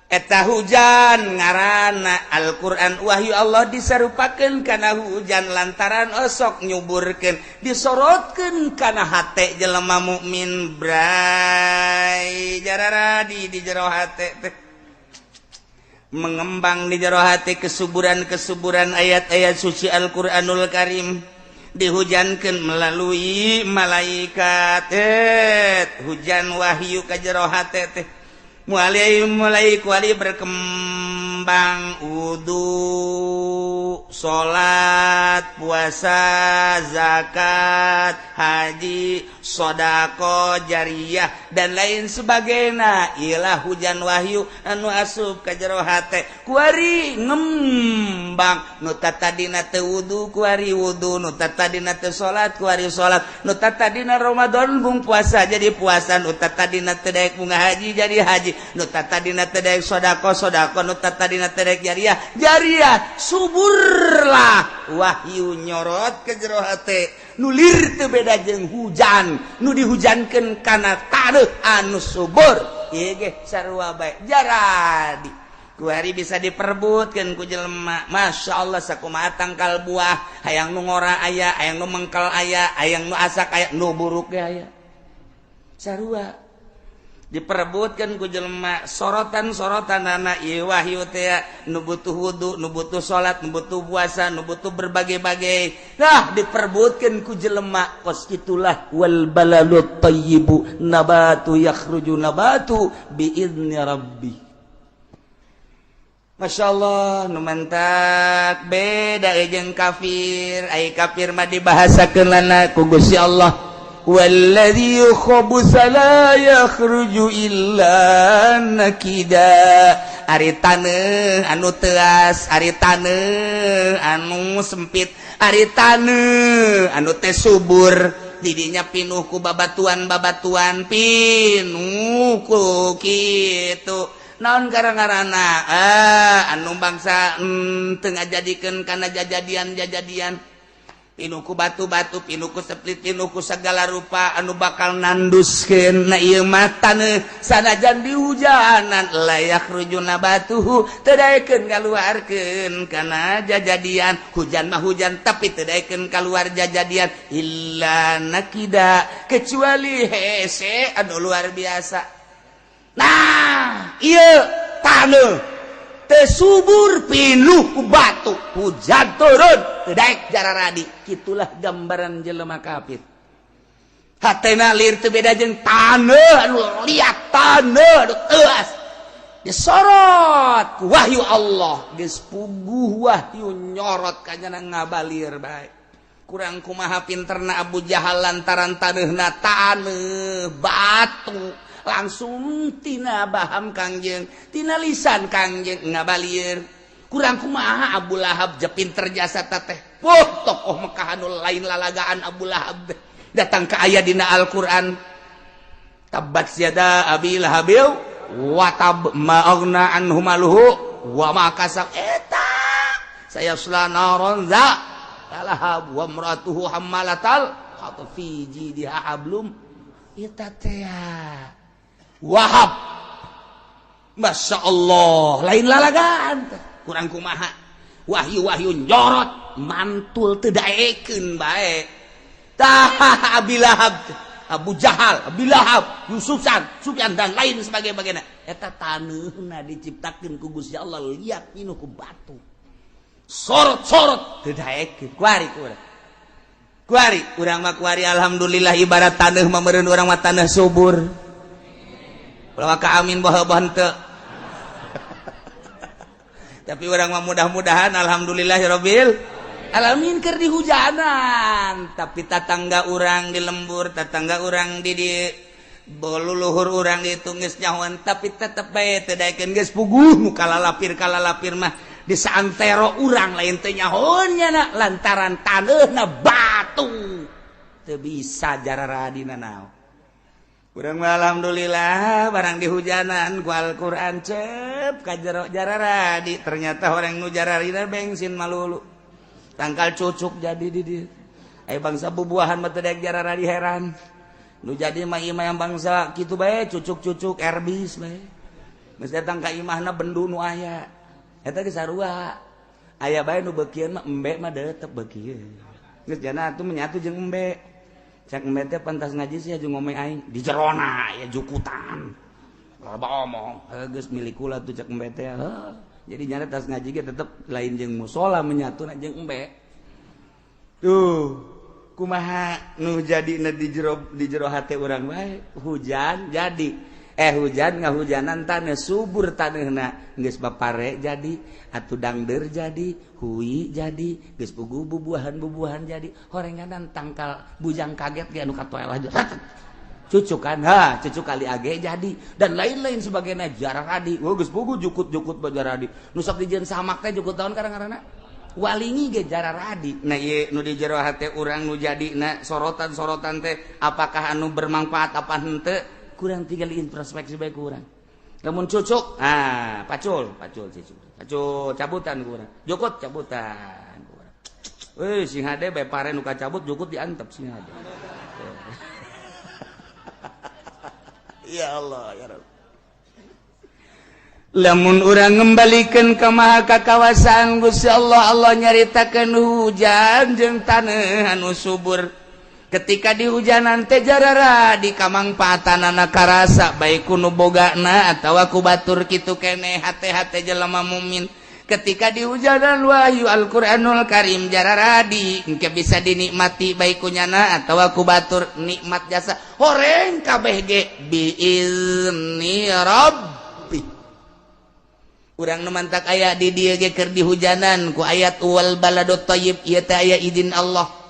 eta hujan ngaranna Al-Qur'an wahyu Allah disarupakeun kana hujan lantaran osok nyuburkeun disorotkeun kana hate jelema mukmin bray jararadi di jero hate teh mengembang di jero hate kesuburan-kesuburan ayat-ayat suci Al-Qur'anul Karim dihujankeun melalui malaikat. Hujan wahyu ka jero hate teh mulai kuali berkembang wudu, salat, puasa, zakat, haji, sodako, jariyah dan lain sebagainya. Ilah hujan wahyu anu asup ka jero hate kuari ngembang. Nu tadina teu wudu kuari wudu, nu tadina teu salat kuari salat, nu tadina Ramadan bung puasa jadi puasa, nu tadina teu daek bunga haji jadi haji, nu tadina teu daek sodako sodako, nu tadina teu daek jariah jariah. Suburlah wahyu nyorot ke jero hate nulir teu beda jeung hujan nu dihujankeun kana taneuh anu subur. Ieu ge sarua bae jaradi kuari bisa diperebutkeun ku jelema. Masya Allah sakumaha tangkal buah hayang nu ngora aya, hayang nu mengkel aya, hayang nu asak aya, nu buruk ge aya. Sarua diperebutkan ku jelema sorotan-sorotan anak ieu wahyu teh nu butuh wudu, nu butuh salat, nu butuh puasa, nu butuh berbagai-bagai. Nah, diperebutkan ku jelema kos itulah wal balalut thayyibu nabatu yakhruju nabatu bi idzni rabbi. Masya Allah nu mantak beda jeung kafir. Ai kafir mah dibahasakeun lana ku Gusti Allah. Walladzi khabutsa la yakhruju illa nakida. Ari taneuh anu teuas, ari taneuh anu sempit, ari taneuh anu teh subur, didinya pinuh ku babatuan-babatuan, pinuh ku kitu. Naon gara-garana anu bangsa teu ngajadikeun kana jajadian-jajadian. Pinuku batu-batu, pinuku seplit, pinuku segala rupa anu bakal nanduskeun na ieu mah taneuh sanajan dihujanan layak rujuna batuhu teu daekeun kaluarkeun kana jajadian. Hujan mah hujan tapi teu daekeun kaluar jajadian illa nakida kecuali hese anu luar biasa. Nah ieu taneuh teu subur pinuh ku batu, hujan turun teu daek jararadi. Kitulah gambaran jelema kafir. Hatena lir teu beda jeung taneuh anu liat, taneuh anu teuas. Disorot ku wahyu Allah, geus puguh wahyu nyorot kanyana ngabalir bae. Kurang kumaha pinterna Abu Jahal lantaran taneuhna taneuh batu. Langsung tina baham kangjeng, tina lisan kangjeng ngabalir. Kurang kumaha Abu Lahab je pinter jasa teteh. Wah, tokoh Mekah anu lain lalagaan Abu Lahab teh. Datang ke ayat dina Al-Qur'an. Tabbat yada Abi Lahabil wa tab ma aghna anhu maluhu wa ma kasab. Eta sayasla naron za lahab wa imratuhu hammalatal hatab fi jidiha hablum. Eta teh Wahab, Masya Allah, lain lalagaan. Kurang kumaha wahyu-wahyu nyorot mantul teu daekeun bae. Tah Abi Lahab, Abu Jahal, Abi Lahab, Yusufan, Sufyan dan lain sebagainya. Eta taneuhna diciptakeun ku Gusti Allah liat pinuh ku batu. Sorot-sorot teu daekeun. Kuari kurang. Kuari urang mah kuari alhamdulillah ibarat taneuh mah meureun urang mah taneuh subur. Ulah ka amin baha henteu. Tapi urang mah mudah-mudahan alhamdulillahirabbil alamin keur dihujanan. Tapi tatangga urang di lembur, tatangga urang di luluhur urang ditu geus nyahoan tapi tetep bae teu daekeun geus puguh nu kalalapir mah di saantero urang lain teu nyahoan nya lantaran taneuhna batu. Teu bisa jararadina naon. Urang mah alhamdulillah barang dihujanan ku Al-Qur'an cep ka jero jararadi. Ternyata orang nu jararina bensin malulu. Tangkal cucuk jadi di dieu. Aya bangsa bubuahan mah teu daek jararadi heran. Nu jadi mah imah yang bangsa kitu bae cucuk-cucuk erbis bae. Geus datang ka imahna bendu nu aya. Eta geus sarua. Aya bae nu beukieun mah embe mah tetep beukieun. Geus jana atuh menyatu jeung embe. Cek embe teh pantas ngaji sih jeung ngomong aing di jerona ya jukutan. Loba omong, geus milik kula tuh cek embe teh. Jadi nyana tas ngaji ge tetep lain jeung musola menyatu jeung embe. Tuh, kumaha nu jadi di jero hate urang bae, hujan jadi. Hujan ngahujanan taneuh subur taneuhna geus bapare jadi, atuh dangdeur jadi, hui jadi, geus puguh bubuahan-bubuahan jadi, horenganan tangkal bujang kaget ge anu katoel aja. Cucuk kan, ha, cucuk kali age jadi dan lain-lain sebagainya jararadi. Wah geus puguh jukut-jukut bajaradi. Nu sok dijieun samak teh jukut tahun karang-karana. Walingi ge jararadi. Nah ieu nu di jero hate urang nu jadina sorotan-sorotan teh apakah anu bermanfaat apa henteu? Kurang tinggal introspeksi bae kurang. Lamun cucuk, ah pacul, pacul cucuk. Pacul cabutan kurang. Jukut cabutan kurang. Euy sing hade bae pare nu kacabut jukut diantep sing hade. Ya Allah ya Rabb. Lamun urang ngembalikeun ka maha kakawasaan Gusti Allah, Allah nyaritakeun hujan jeung taneuh anu subur. Ketika di hujanan teh jarara di kamangpaatanana karasa baik ku nu bogana atawa ku batur kitu keneh hate-hate jelema mukmin. Ketika di hujanan wahyu Al-Qur'anul Karim jararadi engke bisa dinikmati baik ku nyana atawa ku batur nikmat jasa horeng kabeh ge biizni rabbi. Urang nu mantak aya di dieu ge keur dihujanan ku ayat wal baladut thayyib ieu teh aya izin Allah.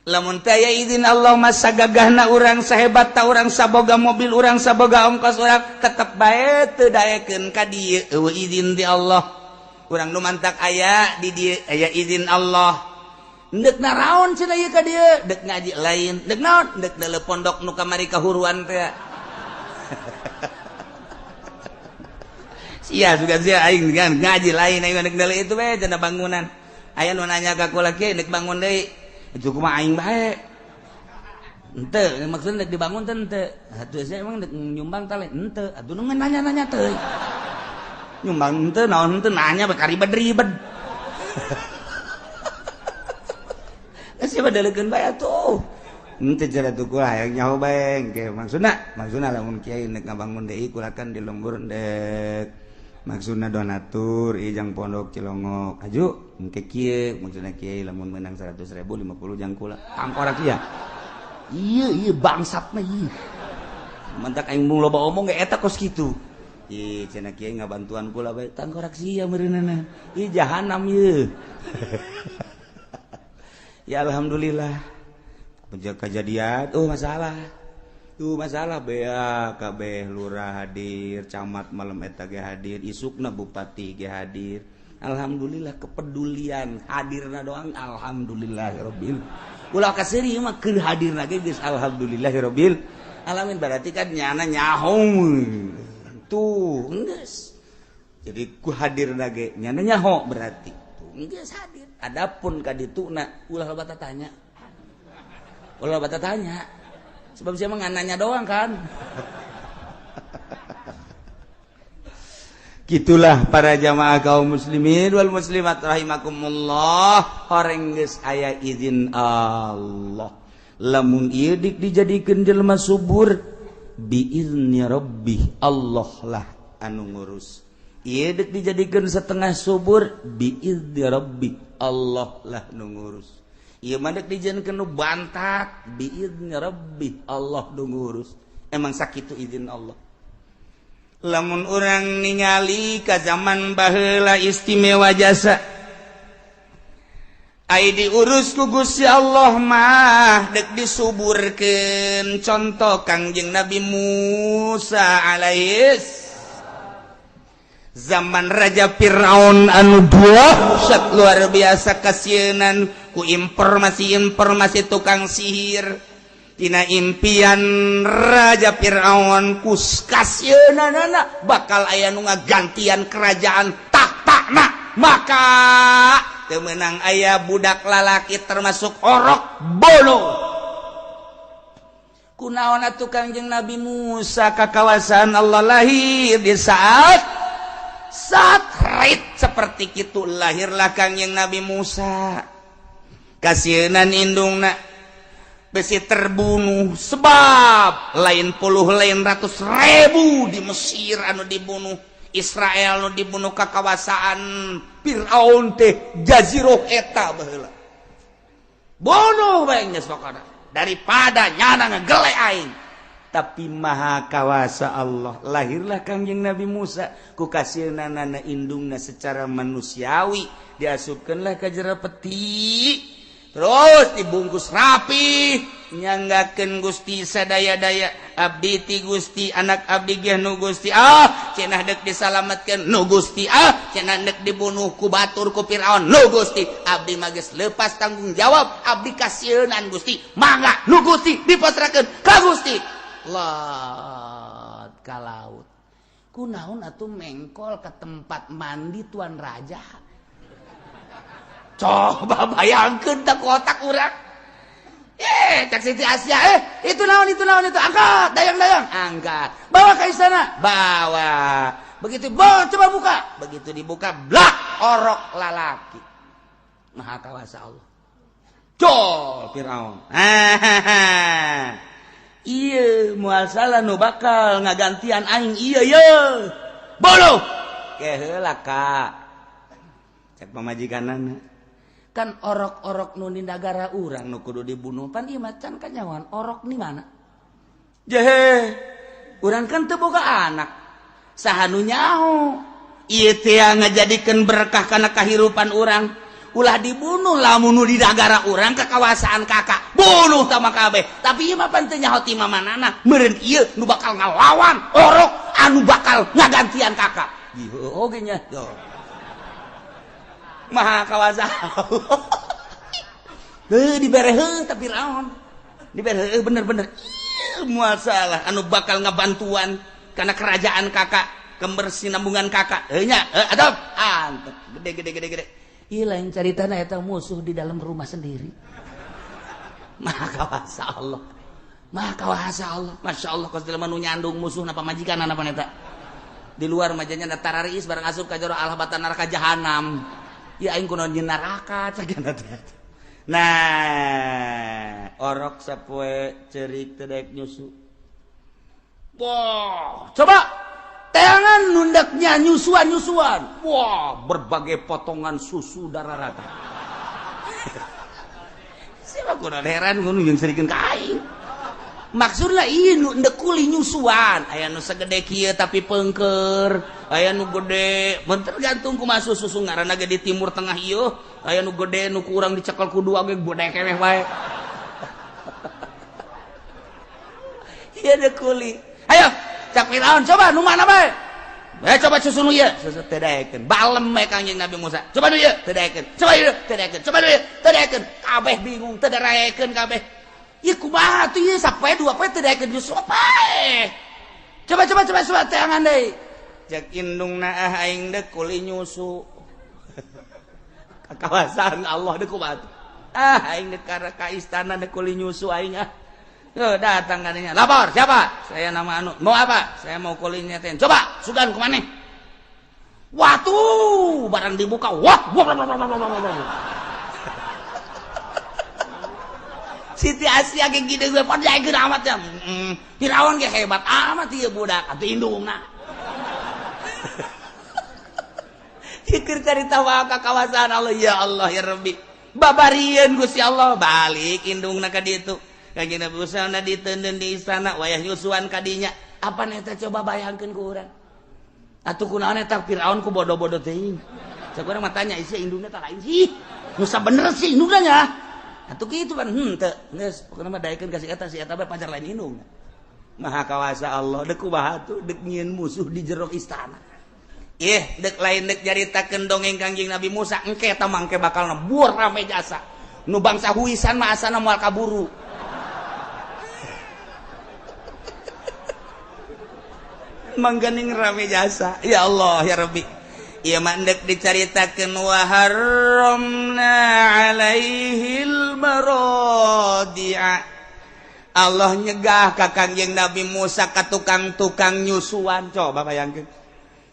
Lamun teh aya izin Allah masa gagahna urang sahebat ta urang saboga mobil urang saboga ongkos urang tetep bae teu daekeun ka dieu eueuh izin ti Allah. Urang nu mantak aya di dieu aya izin Allah. Deuk naraon cenah ieu ka dieu? Deuk ngaji lain, deuk naon? Deuk deuleu pondok nu kamari kahuruan teh. Sia sugan sia aing ngaji lain aing deuk deuleu itu bae cenah bangunan. Aya nu nanya ka kula, "Kiai, nek bangun deui itu kumaha?" Aing bae henteu, maksudna nek dibangun teh henteu. Atuh saya emang nek nyumbang teh lain henteu. Atuh nu nanya-nanya teh nyumbang henteu, naon henteu, nanya bae karibet-ribet. Siapa daleukeun bae atuh. Henteu cara tuh kula hayang nyaho bae engke maksudna, maksudna lamun kiai nek ngabangun deui kula kan di lembur ndek maksudna donatur ijang pondok Cilongok aju engke kieu maksudna kiai lamun menang 100.000 50 jang kula tangkorak ieu. Iya iya bangsatna ieu. Mantak aing mung loba omong ge eta kos kitu. Ih cenah kiai ngabantuan kula bae tangkorak sia meureunana. Ih jahanam ieu. Ya alhamdulillah. Kejadian oh masalah tuh masalah bea kabeh lurah hadir, camat malam eta ge hadir, isukna bupati ge hadir. Alhamdulillah kepedulian hadirna doang alhamdulillahirabbil. Ulah kaseuri mah keur hadirna ge geus alhamdulillahirabbil alamin, berarti kan nyana nyaho tuh geus. Jadi ku hadirna ge nyana nyaho berarti tuh geus hadir. Adapun ka dituna ulah loba tanya. Ulah bata tanya, sebab siapa nanya doang kan. Gitulah para jamaah kaum muslimin wal muslimat rahimakumullah. Horeng geus aya izin Allah. Lamun ieu dik dijadikeun jelema subur biizni rabbih, Allah lah anu ngurus. Ieu dik dijadikeun setengah subur biizni rabbih, Allah lah nu ngurus. Ieu mah dek dijieunkeun nu bantak biizni rabbih, Allah nu ngurus. Emang sakitu izin Allah. Lamun urang ningali ka zaman baheula istimewa jasa ai diurus ku Gusti Allah mah dek disuburkeun. Contoh Kangjeng Nabi Musa alaihis zaman Raja Fir'aun anu dahsyat luar biasa kasieunan ku informasi-informasi tukang sihir tina impian Raja Fir'aun ku kasieunanana bakal aya nu ngagantian kerajaan tahtana, maka teu meunang aya budak lalaki termasuk orok bolo. Kunaon atuh Kangjeng Nabi Musa ka kawasan Allah lahir di saat saat rit seperti itu lahirlah Kangjeng Nabi Musa. Kasieunan indungna besi terbunuh sebab lain puluh lain ratus ribu di Mesir anu dibunuh, Israel anu dibunuh ka kawasaan Fir'aun teh jazirah eta baheula. Bunuh bae geus pokona daripada nyana ngegele aing. Tapi maha kawasa Allah, lahirlah Kangjeng Nabi Musa ku kasieunanana indungna secara manusiawi diasupkeunlah ka jero peti terus dibungkus rapi nyanggakeun Gusti sadaya-daya abdi ti Gusti anak abdi ge nu Gusti ah cenah deuk disalametkeun nu Gusti ah cenah deuk dibunuh ku batur ku Firaun nu Gusti abdi mah geus lepas tanggung jawab abdi kasieunan Gusti mangga nu Gusti dipasrahkeun ka Gusti. Lot ka laut kunaon atuh mengkol ke tempat mandi tuan raja. Coba bayangkeun tak otak urang. Cak Siti Asia, itu naon itu naon itu, angkat, dayang-dayang, angkat. Bawa ke istana, bawa. Begitu, bawa, coba buka. Begitu dibuka, blak, orok lalaki. Maha kawasa Allah. Jol Firaun. Iya, moal salah nu bakal ngagantian aing iya ye. Bolo. Keheula ka. Cek pamajikanana. Kan orok-orok nu di nagara urang nu kudu dibunuh pan ieu mah can kanyawan orok di mana? Jehe, urang kan teu boga anak. Saha nu nyaho? Ieu teh ngajadikeun berkah kana kahirupan urang. Ulah dibunuh lamun nu di nagara urang ke kawasaan kakak. Bunuh tama kabeh. Tapi ieu mah pan teu nyaho ti mamanana. Meureun ieu nu bakal ngalawan orok anu bakal ngagantian kakak. Ieu oge nya. Maha kawasa. Heuh dibere heuh tapi Firaun. Dibere heuh bener-bener. Ieu moal salah anu bakal ngabantuan karena kerajaan kakak, kebersinambungan kakak. Heuh nya, heuh adab. Antep gede gede gede gede. Ieu lain caritana eta musuh di dalam rumah sendiri. Maha kawasa Allah. Maha kawasa Allah. Masya Allah kos jelema nu nyandung musuhna pamajikan apa eta. Di luar majanya da tararis barang asup ka jero Allah batan neraka jahanam. Ya aing kunaon nyeun neraka cagana teh. Nah, orok sapoe ceurik teu daek nyusu. Wah, coba teangan nundaknya nyusuan-nyusuan. Wah, berbagai potongan susu darah rata. Siapa kurang heran ngono jeung serikeun ka aing. Maksudna ieu nu endek kuli nyusuan, aya nu segede kieu tapi pengker, aya nu gede, mun tergantung kumaha susu ngaranna ge di Timur Tengah ieu, aya nu gede nu kurang dicekel ku dua ge gede keneh wae. Ieu dek kuli. Ayo, cak Firaun coba nu mana bae? Coba susu nu ieu, susu teu daekeun. Balem we Kangjeng Nabi Musa. Coba nu ieu, teu daekeun. Coba ieu, teu daekeun. Coba nu ieu, teu daekeun. Kabeh bingung, teu daekeun kabeh. Ieu kumaha tuh ieu sapoe dua poe teu daekeun nyusu pae. Coba coba coba coba teangan deui. Cek indungna ah aing deuk kuli nyusu. Ka kawasan Allah deuk kumaha tuh. Ah aing deuk ka istana deuk kuli nyusu aing ah. Tuh datang katanya. Lapor siapa? Saya nama anu. Mau apa? Saya mau kulinya ten. Coba sugan ke mana? Wah tuh barang dibuka. Wah, wah, wah, wah, wah, wah, wah. Siti Asia ge gede gue pada gede amat ya. Firaun ge hebat amat ieu budak atuh indungna. Pikir carita wae ka kawasan Allah ya Allah ya Rabbi. Babarieun Gusti Allah balik indungna ka ditu. Kanjeng Nabi Musa na diteundeun di istana wayah nyusuan kadinya. Apa eta coba bayangkeun ku urang. Atuh kunaon eta Firaun ku bodoh-bodoh teuing. Cek urang mah tanya isi indungna tah lain sih. Nu sabener sih indungna nya. Atuh kitu pan henteu. Geus pokona mah daekeun ka si eta bae pacar lain indungna. Maha kawasa Allah deuk kumaha tuh deuk nyieun musuh di jero istana. Ih, deuk lain deuk nyaritakeun dongeng Kangjeng Nabi Musa engke eta mangke bakal nebur rame jasa. Nu bangsa huisan mah asana moal kaburu. Mangganing rame jasa. Ya Allah ya Rabbi. Ieu mah endek dicaritakeun wa harramna alaihil maradi'a. Allah nyegah ka Kangjeng Nabi Musa ka tukang-tukang nyusuan. Coba bayangkeun.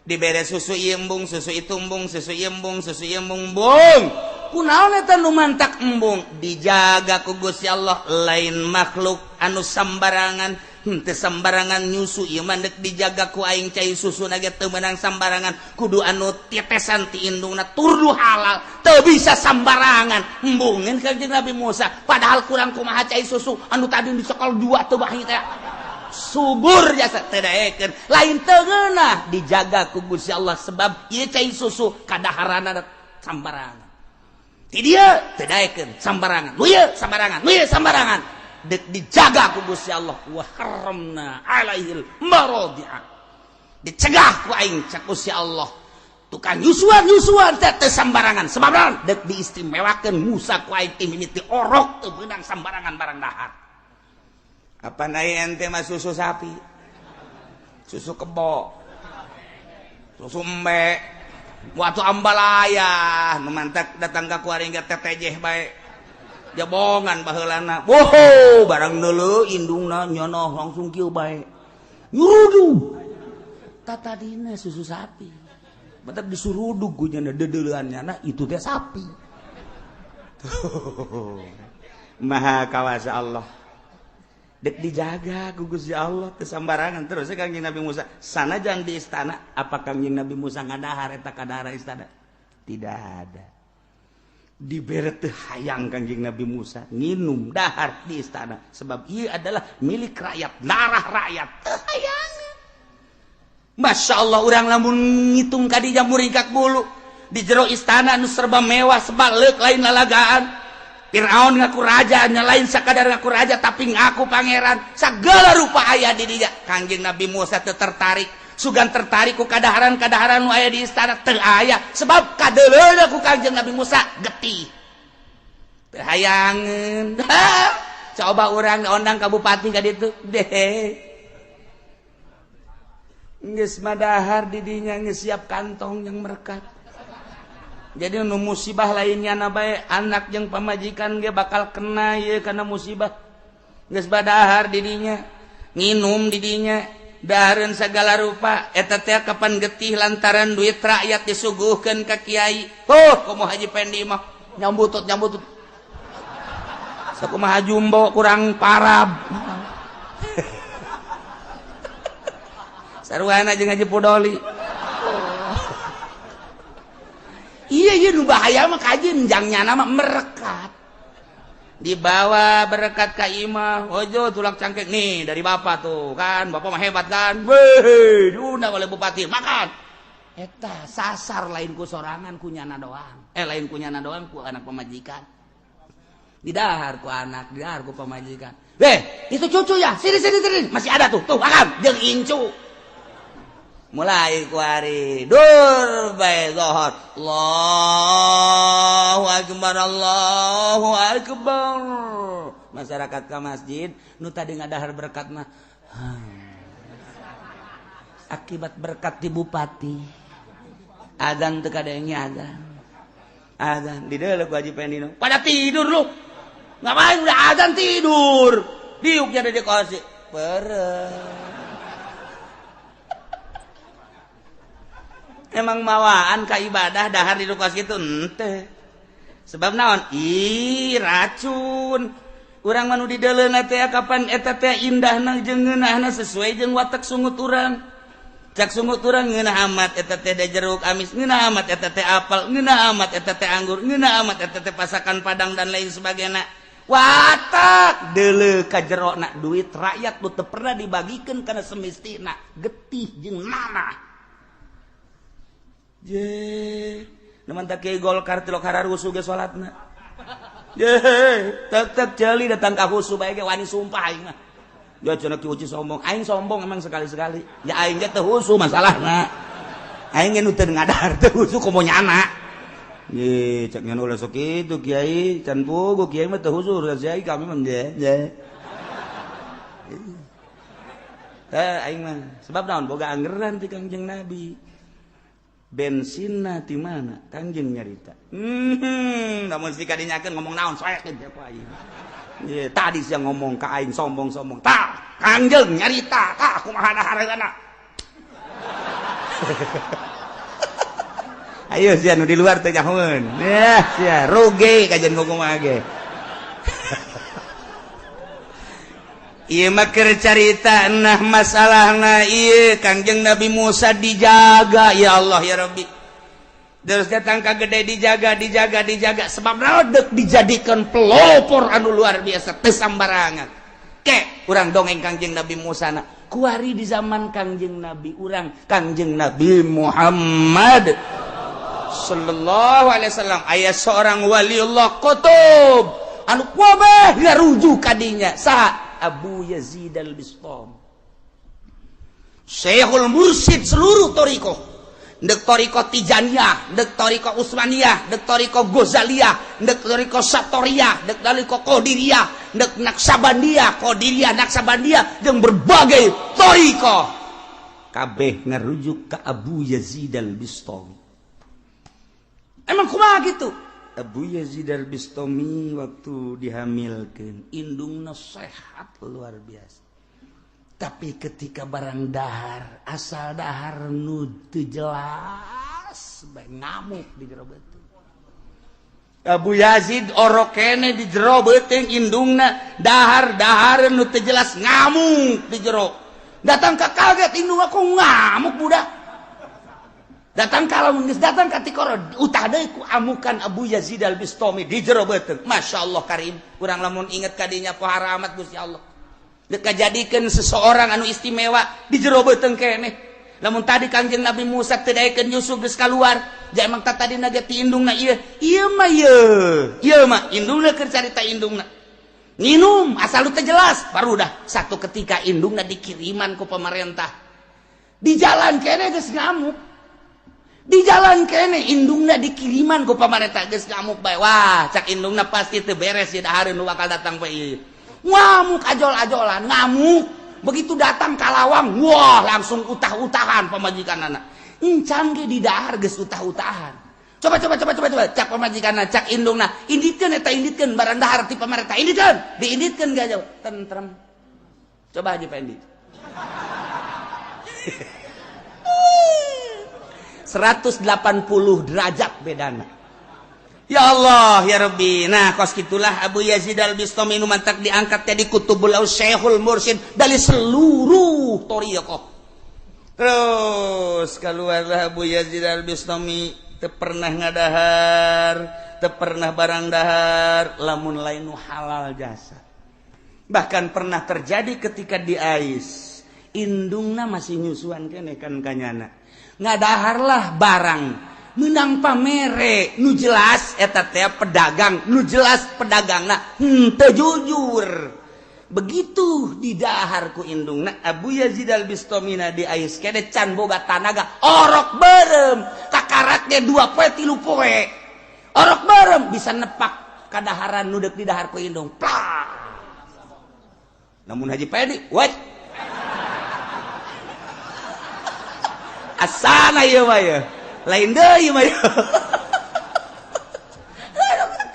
Dibere susu ieu embung, susu itu embung, susu ieu embung, susu ieu embung, embung. Kunaon eta nu mantak embung? Dijaga ku Gusti Allah lain makhluk anu sambarangan. Henteu sambarangan nyusu ieu mah deuk dijaga ku aing cai susuna ge teu meunang sambarangan kudu anu tetesan ti indungna turdu halal teu bisa sambarangan embungeun ka Kanjeng Nabi Musa padahal kurang kumaha cai susu anu tadi dicekel dua teu bahi teh subur jasa teu daekeun lain teu ngeunah dijaga ku Gusti Allah sebab ieu cai susu kadaharanna sambarangan ti dieu teu daekeun sambarangan nu ieu sambarangan nu ieu sambarangan dek dijaga ku Gusti Allah wa haramna alaihil maradi'a dicegah ku aing cak Gusti Allah tukang nyusuan-nyusuan teh teu sambarangan sebab naon dek diistimewakeun Musa ku aing ti mimiti orok teu meunang sambarangan barang dahar apa aya ente mah susu sapi susu kebo susu embe waktu ambalaya nu mantak datang ka kuari ge tetejeh bae jabongan baheulana wow barang neuleuh indungna nyonoh langsung kieu bae nyurudug tatadina susu sapi bentar disurudug ku nya deudeuleun nyana itu teh sapi. Maha kawasa Allah dek dijaga ku Gusti Allah teu sambarangan terus Kangjeng Nabi Musa sanajan di istana apa Kangjeng Nabi Musa ngadahar eta kadahar istana tidak ada. Dibere teu hayang Kangjeng Nabi Musa nginum dahar di istana sebab ieu adalah milik rakyat, darah rakyat. Teu hayang. Masya Allah urang lamun ngitung ka dinya muringkak bulu di jero istana nu serba mewah sebaleuk lain lalagaan. Firaun ngaku raja nya lain sakadar ngaku raja tapi ngaku pangeran. Sagala rupa aya di dinya. Kangjeng Nabi Musa teu tertarik. Sugan tertarik ku kadaharan-kadaharan nu aya di istana teu aya sebab kadeuleuna ku Kangjeng Nabi Musa getih teu hayangeun. Coba urang ondang ka bupati ka ditu deh geus madahar di dinya geus siap kantong yang merekat. Jadi nu musibah lainnya na bae anak jeung pamajikan ge bakal kena ieu kana musibah. Geus badahar didinya, nginum didinya, dahareun sagala rupa eta teh kapan getih lantaran duit rakyat disuguhkeun ka kiai. Huh, komo Haji Pendi mah nyambutut-nyambutut. Sakumaha jumbo kurang parab. Sarwana jeung Haji Pudoli. Iya iya nu bahaya mah kajeun jangnya nama merekat. Dibawa berkat ka imah, ojo tulak cangkek nih dari bapak tuh kan, bapak mah hebat kan. Weh, diundang oleh bupati, makan. Eta sasar lain ku sorangan ku nyana doang. Lain ku nyana doang ku anak pamajikan. Didahar ku anak, didahar ku pamajikan. Weh, itu cucu ya, sini sini sini, masih ada tuh, tuh makan jeung incu. Mulai kuari dur bae zuhur. Allahu akbar, Allahu akbar. Masyarakat ka masjid nu tadi ngadahar berkat mah akibat berkat di bupati. Azan teu kadenge azan. Azan di deuleu ku Haji Pendino. Pada tidur lu. Ngapain udah azan tidur. Diuknya ada di kursi. Pereh. Emang mawaan ka ibadah dahar di lukas gitu ente. Sebab naon? Ih, racun. Urang mah nu dideuleuna teh kapan eta teh indahna jeung ngeunahna sesuai jeung watak sungut urang. Cak sungut urang ngeunah amat eta teh jeruk amis, ngeunah amat eta teh apel, ngeunah amat eta teh anggur, ngeunah amat eta teh pasakan padang dan lain sebagainya. Watak deuleu ka jerona duit rakyat nu teu pernah dibagikeun kana semestina getih jeung nanah. Je, neman tak kiai Golkar tilok hararusuh ge salatna. Je, tek-tek jeli datang ka husu bae ge wani sumpah aing mah. Ya cenah ki uci sombong, aing sombong emang sekali-sekali. Ya aing ge teu husu masalahna. Aing ge nu teu ngadahar teu husu komo nyana. Ye, cek nyan ulah sok kitu kiai, can puguh kiai mah teu husu kiai kami mah je. Je. Teh aing mah sebab naon boga anggeran ti Kangjeng Nabi. Bensinna ti mana? Kangjeng nyarita. Namun si kadinyakeun ngomong naon soekeun ku aing. Ye, tadi sia ngomong ka aing sombong-sombong. Tah, Kangjeng nyarita, tah kumaha dahareunana. Ayo sia nu di luar teh nyahoeun. Yah, sia rugi kajian kumaha ge. Ieu mah keur carita nah masalahna ieu Kangjeng Nabi Musa dijaga ya Allah ya Rabbi. Terus datang ka gede dijaga dijaga dijaga sebab naon dijadikan pelopor anu luar biasa teu sambarangan. Ke urang dongeng Kangjeng Nabi Musa na kuari di zaman Kangjeng Nabi urang Kangjeng Nabi Muhammad sallallahu alaihi wasallam aya seorang waliullah qutub anu kabeh ngarujuk ka dinya saha Abu Yazid Al-Bistami Syekhul Mursyid seluruh thariqah ndek thariqah Tijaniyah, ndek thariqah Utsmaniyah, ndek thariqah Ghazaliyah, ndek thariqah Satoriyah, ndek thariqah Qadiriyah, ndek Naqsabandiyah, Qadiriyah, Naqsabandiyah jeung berbagai thariqah kabeh ngarujuk ka Abu Yazid Al-Bistami. Emang kumaha gitu? Abu Yazid Al-Bistami waktu dihamilkan indungna sehat luar biasa. Tapi ketika barang dahar, asal dahar nu teu jelas bae ngamuk di jero beuteung. Abu Yazid orokene di jero beuteung indungna dahar-dahar nu teu jelas ngamuk di jero. Datang ka kaget indung aku ngamuk budak. Datang kalau geus datang ka tikoro utah deui ku amukan Abu Yazid Al-Bistami di jero beuteung. Masya Allah karim, urang lamun inget ka dinya pohara amat Gusti Allah. Dek kajadikeun seseorang anu istimewa di jero beuteung keneh. Lamun tadi Kangjeng Nabi Musa teu daekeun Yusuf geus kaluar, ja emang tadi tadina ge ti indungna ieu. Ieu mah ieu. Ieu mah indungna keur carita indungna. Nginum asal lu teu jelas, baru dah satu ketika indungna dikiriman ku pemerintah. Di jalan keneh geus ngamuk. Di jalan kene indungna dikiriman ku pamarentah geus ngamuk bae. Wah, cak indungna pasti teu beres ieu dahareun nu bakal datang bae ieu. Ngamuk ajol-ajolan, ngamuk. Begitu datang ka lawang, wah langsung utah-utahan pamajikanana. Encan ge di dahar geus utah-utahan. Coba coba coba coba coba cak pamajikanna, cak indungna, inditkeun eta, inditkeun barang dahar ti pamarentah, inditkeun, diinditkeun gak jauh, tentrem. Coba aja Pak Endi. 180 derajat bedana. Ya Allah ya Rabbi. Nah kos gitulah Abu Yazid Al-Bistami nu mantak diangkat jadi kutubul Syekhul Mursyid dari seluruh thariqah. Terus keluarlah Abu Yazid Al-Bistami, teu pernah ngadahar, teu pernah barang dahar lamun lain nu halal jasa. Bahkan pernah terjadi ketika di Ais, indungna masih nyusuan keneh kan kanyana. Ngadaharlah barang menang pamere nu jelas eta teh pedagang, nu jelas pedagangna henteu jujur. Begitu didahar ku indungna Abu Yazid Al-Bistamina di Ais kene can boga tanaga, orok berem kakaratnya 2 poe 3 poe. Orok berem bisa nepak kadaharan nu deuk didahar ku indung. Plak. Namun Haji Pedi, wait. Asana ieu mah ye. Lain deui mah.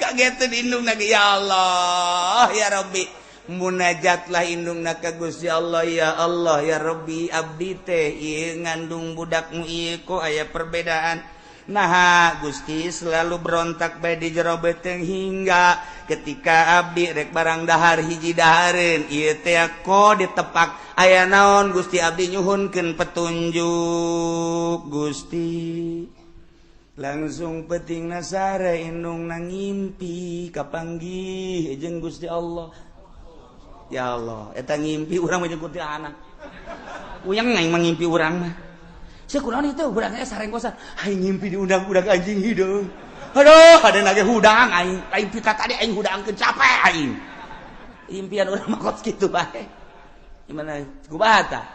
Kagetan indungna ya Allah ya Rabbi. Munajatlah indungna ka Gusti Allah, ya Allah ya Rabbi, abdi teh ieu ngandung budakmu ieu kok aya perbedaan. Nah Gusti selalu berontak bae di jero beuteung hingga ketika abdi rek barang dahar hiji dahareun ieu teh kok ditepak aya naon Gusti, abdi nyuhunkeun petunjuk Gusti. Langsung peutingna sare indungna ngimpi kapanggih jeung Gusti Allah. Ya Allah, eta ngimpi urang mah jeung kuntilanak. Uyang aing mah ngimpi urang mah. Sia kunaon itu urang teh sarengkosan. Aing ngimpi diundang-undang anjing hideung. Aduh, ada nage hudang aing. Aing pita tadi aing hudangkeun capek aing. Impian urang mah kos kitu bae. Gimana kumaha tah?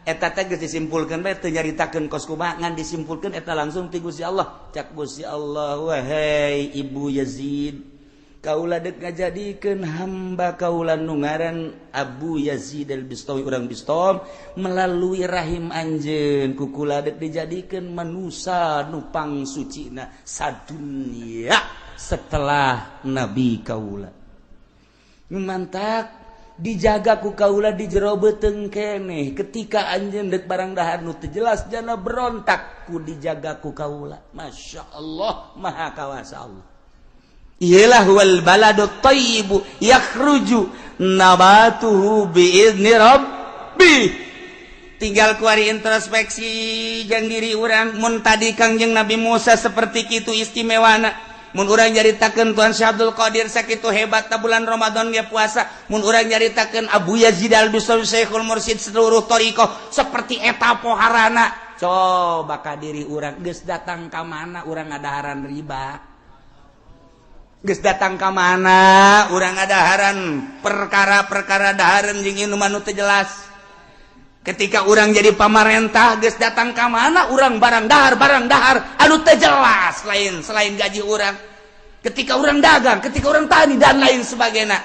Eta teh geus disimpulkeun bae teu nyaritakeun kos kumaha, ngan disimpulkeun eta langsung ti Gusti Allah. Cak Gusti Allah, wahai Ibu Yazid, kaula dek ngajadikeun hamba kaula nu ngaran Abu Yazid Al-Bistami urang Bistam melalui rahim anjeun ku kula dek dijadikeun manusa nu pangsucina sadunya setelah nabi kaula. Mantak dijaga ku kaula di jero beuteung keneh ketika anjeun dek barang dahar nu teu jelas jana berontak ku dijaga ku kaula. Masya Allah, maha kawasa Allah. Iyalah wal baladu thayyibu yakhruju nabatuhu biizni rabbi. Tinggal kuari introspeksi jang diri urang. Mun tadi Kangjeng Nabi Musa seperti kitu istimewana, mun urang nyaritakeun Tuan Syekh Abdul Qadir sakitu hebat bulan Ramadan ge puasa, mun urang nyaritakeun Abu Yazid Al-Bistami Syekhul Mursyid seluruh thariqah seperti eta poharana. Coba ka diri urang geus datang ka mana urang ngadaharan riba, geus datang ka mana urang ngadaharan perkara-perkara dahareun jeung inuman nu teu jelas. Ketika urang jadi pamarentah geus datang ka mana urang barang dahar anu teu jelas lain selain gaji urang. Ketika urang dagang, ketika urang tani dan lain sebagainya.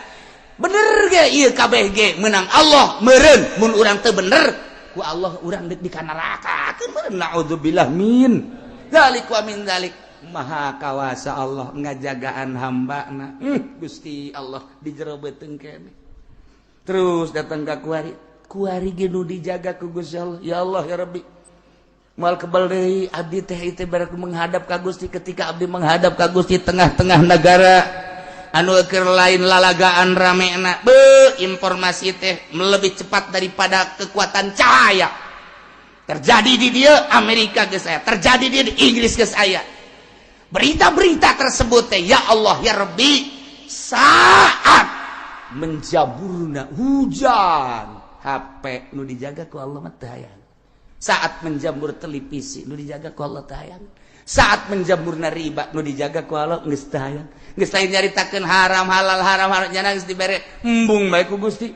Bener ge ieu kabeh ge menang Allah meureun, mun urang teu bener ku Allah urang deuk di ka neraka. Meureun naudzubillah min dzalik wa min dzalik. Maha kawasa Allah ngajagaan hamba-na. Gusti Allah di jero beuteung keneh. Terus datang ka kuari, kuari ge nu dijaga ku Gusti Allah. Ya Allah ya Rabbi. Moal kebal deui abdi teh ieu barek menghadap ka Gusti. Ketika abdi menghadap ka Gusti tengah-tengah negara anu keur lain lalagaan ramena, beuh informasi teh lebih cepat daripada kekuatan cahaya. Terjadi di dia Amerika geus aya, terjadi di Inggris geus aya. Berita-berita tersebut teh ya Allah ya Rabbi saat menjaburna hujan HP nu dijaga ku Allah mah teu hayang. Saat menjamur televisi nu dijaga ku Allah teu hayang. Saat menjamurna riba nu dijaga ku Allah geus teu hayang. Geus lain nyaritakeun haram halal haram haram nya geus dibere embung bae ku Gusti.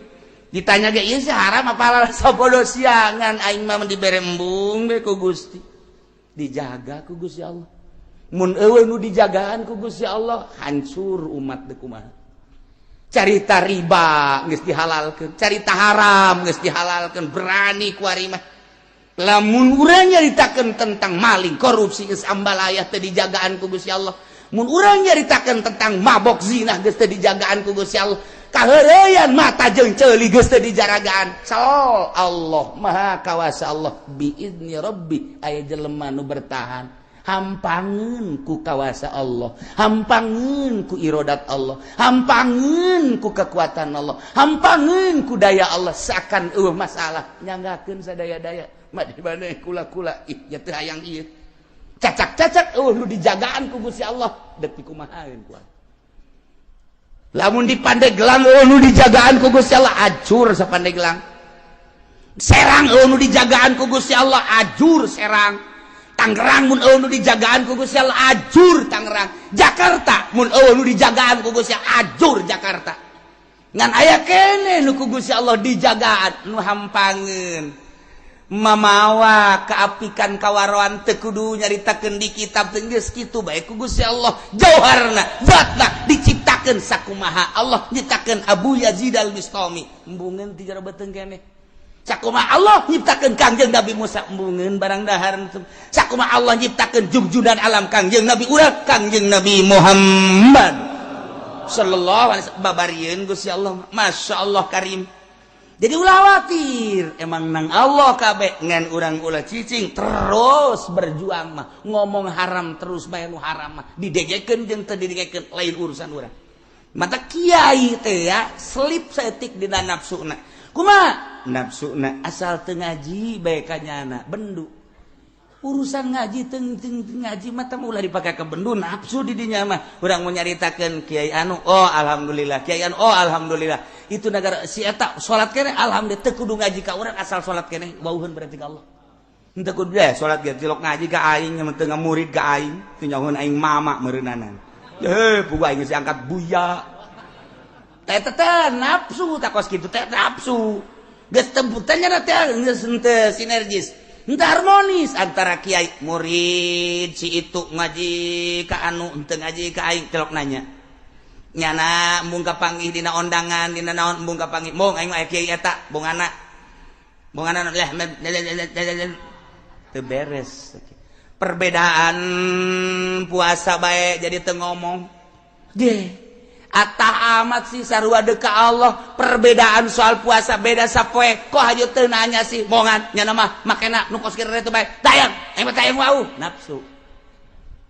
Ditanya ge ieu sih haram apa halal sabodo siangan aing mah dibere embung bae ku Gusti. Dijaga ku Gusti Allah. Mun eueuh nu dijagaan ku Gusti Allah hancur umat deuk kumaha. Carita riba geus dihalalkeun, carita haram geus dihalalkeun, berani ku ari mah. Lamun urang nyaritakeun tentang maling, korupsi, geus ambalaya teu dijagaan ku Gusti Allah. Mun urang nyaritakeun tentang mabok, zina, geus teu dijagaan ku Gusti Allah. Kaheureuyan mata jeung ceuli geus teu dijaragaan. Sal Allah Maha Kawasa, Allah biizni rabbi aya jelema nu bertahan, hampangeun ku kawasa Allah, hampangeun ku irodat Allah, hampangeun ku kekuatan Allah, hampangeun ku daya Allah, seakan eueuh masalah, nyanggakeun sadaya-daya mah di mana kula-kula ih nya teu hayang ieu cacak-cacak eueuh nu dijagaan ku Gusti Allah, deuk dikumahaeun ku. Lamun di Pandeglang eueuh nu dijagaan ku Gusti Allah, acur sa Pandeglang. Serang eueuh nu dijagaan ku Gusti Allah, ajur Serang. Tangerang mun eueuh nu dijagaan ku Gusti Allah, ajur Tangerang. Jakarta mun eueuh nu dijagaan ku Gusti Allah, ajur Jakarta. Ngan aya keneh nu ku Gusti Allah dijagaan, nu hampangeun mamawa keapikan kawaroan, teu kudu nyaritakeun di kitab teu, geus kitu bae ku Gusti Allah jauharna zatna diciptakeun. Sakumaha Allah nyiptakeun Abu Yazid Al-Bistami, embungeun ti jero beuteung keneh. Sakumaha Allah nyiptakeun Kangjeng Nabi Musa, embungeun barang dahar. Sakumaha Allah nyiptakeun jugjudan alam, Kangjeng Nabi urang, Kangjeng Nabi Muhammad sallallahu alaihi wasallam, babarieun Gusti Allah, Masya Allah Karim. Jadi ulah khawatir, emang nang Allah kabeh, ngan urang ulah cicing, terus berjuang mah. Ngomong haram terus bae, nu haram mah didegekeun jeung teu didegekeun lain urusan urang. Mata kiai teh ya selip saeutik dina nafsuna. Kumaha nafsuna? Asal teu ngaji bae kanyana bendu. Urusan ngaji teng teng ngaji mah teh ulah dipake ke bendu nafsu di dinya mah. Urang mau nyaritakeun kiai anu, oh alhamdulillah, kiai anu, oh alhamdulillah, itu negara si eta salat keneh, alhamdulillah. Teu kudu ngaji ka urang, asal salat keneh wauheun berarti ka Allah. Henteu kudu deh salat ge cilok ngaji ka aing, teu murid ka aing, teu nyahoeun aing mama meureunana. Heh, pugu aing geus diangkat buya. Teh teh nafsu tak kos kitu teh, nafsu geus temputannya teh geus henteu sinergis, henteu harmonis antara kiai murid. Si itu ngaji ka anu, henteu ngaji ka aing, celok nanya nyana embung kapanggih dina ondangan, dina naon embung kapanggih, mong aing mah kiai eta bongana bongana lah, teu beres. Perbedaan puasa bae jadi teu ngomong ge. Atah amat sih, sarua deka Allah. Perbedaan soal puasa beda sapoe, kok hajo teu nanya sih, mongan nyana mah makena nu kos kieu itu bae, tayang aing mah tayang wau nafsu.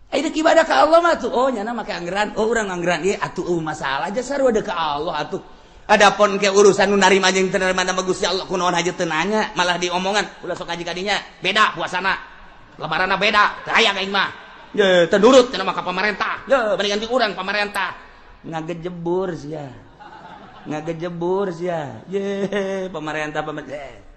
Ayo ibadah ka Allah mah tuh, oh nyana make anggaran, oh urang anggaran ieu atuh, oh masalah aja, sarua deka Allah atuh. Adapun ke urusan nu narima jeung teu narima nama Gusti Allah, kunaon haja teu nanya, malah diomongan ulah sok ngaji kadinya, beda puasana, lebaranna beda, teu aya aing mah. Ye, teu nurut cenah mah ka pamarentah. Ye, mendingan ti urang pamarentah. Ngagejebur sia, ngagejebur sia. Ye, pemerintah, pemerintah.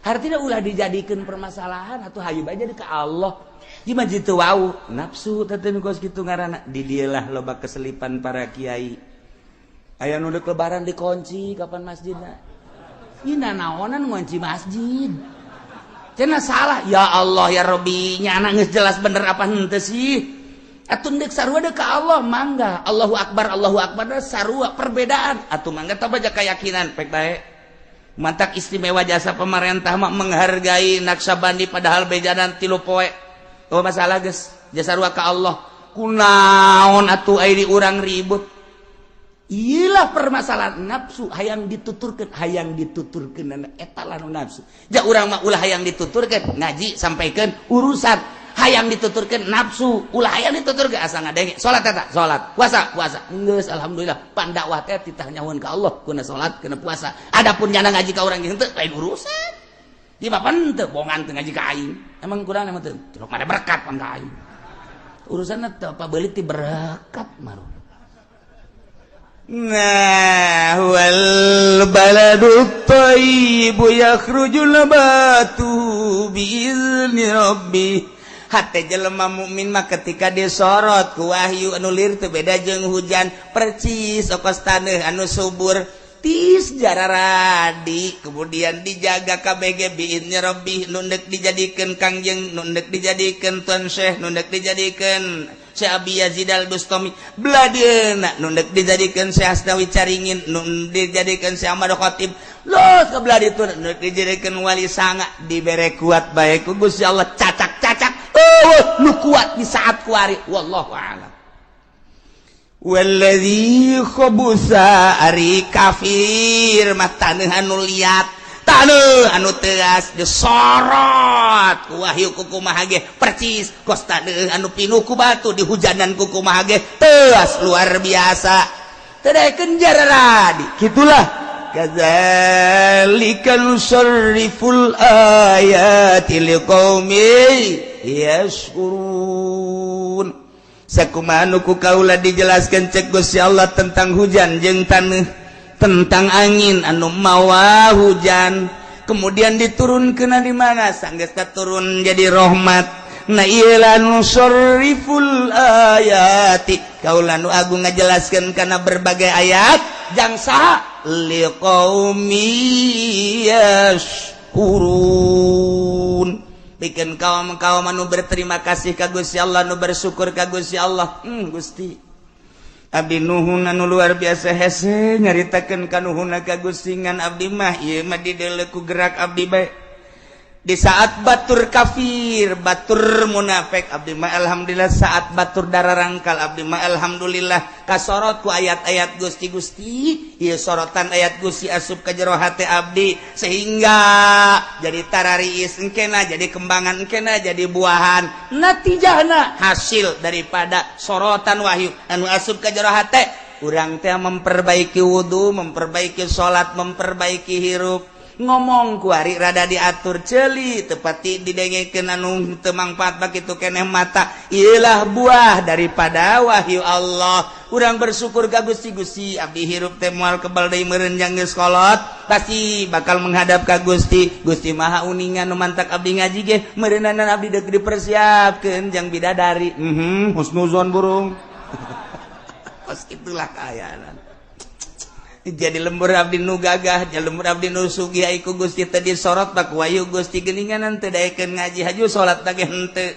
Artinya ulah dijadikan permasalahan atau hayu aja ke Allah. Gimana jitu wau nafsu teh kos kitu ngaranna. Di dialah loba keselipan para kiai. Aya nu deuk lebaran dikunci kapan masjidna. Ieu naonan ngunci masjid? Cenah salah. Ya Allah ya Rabbi, nyana geus jelas bener apa henteu sih? Atuh deuk sarua deuk ka Allah mangga. Allahu akbar, Allahu akbar sarua, perbedaan atuh mangga tah baca keyakinan pek bae. Mantak istimewa jasa pemerintah mah menghargai Naksabandi, padahal bejanan 3 poe. Oh masalah geus jasa sarua ka Allah. Kunaon atuh ai di urang ribut? Iyalah permasalahan nafsu, hayang dituturkeun, hayang dituturkeun eta lah nu nafsu. Ja urang mah ulah hayang dituturkeun, ngaji sampaikeun urusan. Hayang dituturkeun nafsu, ulah hayang dituturkeun, asa ngadenge salat eta salat, puasa puasa, geus alhamdulillah. Pan dakwah teh titah nyahoan ka Allah kuna salat, kuna puasa. Adapun nyana ngaji ka urang henteu, lain urusan. Di mah pan teu bongan teu ngaji ka aing, emang kurang emang teu cilok mah berkat pan ka aing. Urusan teu apa beulit ti berkat mah. Nah, wal baladu thayyibu yakhruju nabatu biizni rabbi. Hate jelema mukmin mah ketika disorot ku wahyu anu lir teu beda jeung hujan, percis okos taneuh anu subur tis jararadi, kemudian dijaga KBG biizni rabbi. Nu ndek dijadikeun kangjeng, nu ndek dijadikeun tuan syekh, nu ndek dijadikeun Syekh Abi Yazid Al-Bustami belah dieuna nu deuk dijadikeun Syekh Asnawi Caringin, nu dijadikeun Syekh Ahmad Khatib los ke belah ditu nu dijadikeun Wali Sanga. Dibere kuat bae ku Gusti Allah, cacak-cacak eueuh nu kuat di saat kuari, wallahu a'lam. Walladzi khabusa, ari kafir mah taneuh anu liat, taneuh anu teas disorot ku wahyu kukumaha ge percis kos taneuh anu pinuh ku batu, dihujanan kukumaha ge teas luar biasa, teu daekeun jararadi. Kitulah, kadzalika nusarriful ayati liqaumin yashkurun. Sakumaha nu ku kaula dijelaskan cek Gusti Allah tentang hujan jeung taneuh, tentang angin anu mawa hujan, kemudian diturunkeun di mana, sanggeus turun jadi rahmat. Nah, ieu nusarriful ayati, kaula nu agung ngajelaskeun kana berbagai ayat jang saha, liqaumi yashkurun, bikin kaum kaum anu berterima kasih ka Gusti Allah, nu bersyukur ka Gusti Allah. Gusti, abdi nuhun anu luar biasa, hese nyaritakeun kanuhunna ka Gusti, ngan abdi mah ieu mah dideuleu ku gerak abdi bae. Di saat batur kafir, batur munafik, abdi mah alhamdulillah. Saat batur darah rangkal, abdi mah alhamdulillah kasorot ku ayat-ayat Gusti. Gusti, ieu sorotan ayat Gusti asup ka jero hate abdi sehingga jadi tarariis engkena, jadi kembangan engkena, jadi buahan, natijahna hasil daripada sorotan wahyu anu asup ka jero hate urang teh memperbaiki wudhu, memperbaiki salat, memperbaiki hirup, ngomong kuari rada diatur, celi tepati didengekeun anu teu mangfaat bakitu keneh mata. Iyalah buah daripada wahyu Allah. Urang bersyukur ka Gusti. Gusti, abdi hirup teh moal kebal deui meureun, jang geus kolot pasti bakal menghadap ka Gusti. Gusti Maha uningan, nu mantak abdi ngaji ge meureunanan abdi deuk dipersiapkeun jang bidadari. Husnuzon burung. Pas itulah kaayaan jadi lembur abdi nu gagah, jadi lembur abdi nu sugih ai ku Gusti teh disorot bak wahyu Gusti geuningan teu daekeun ngaji, haju salat teh henteu,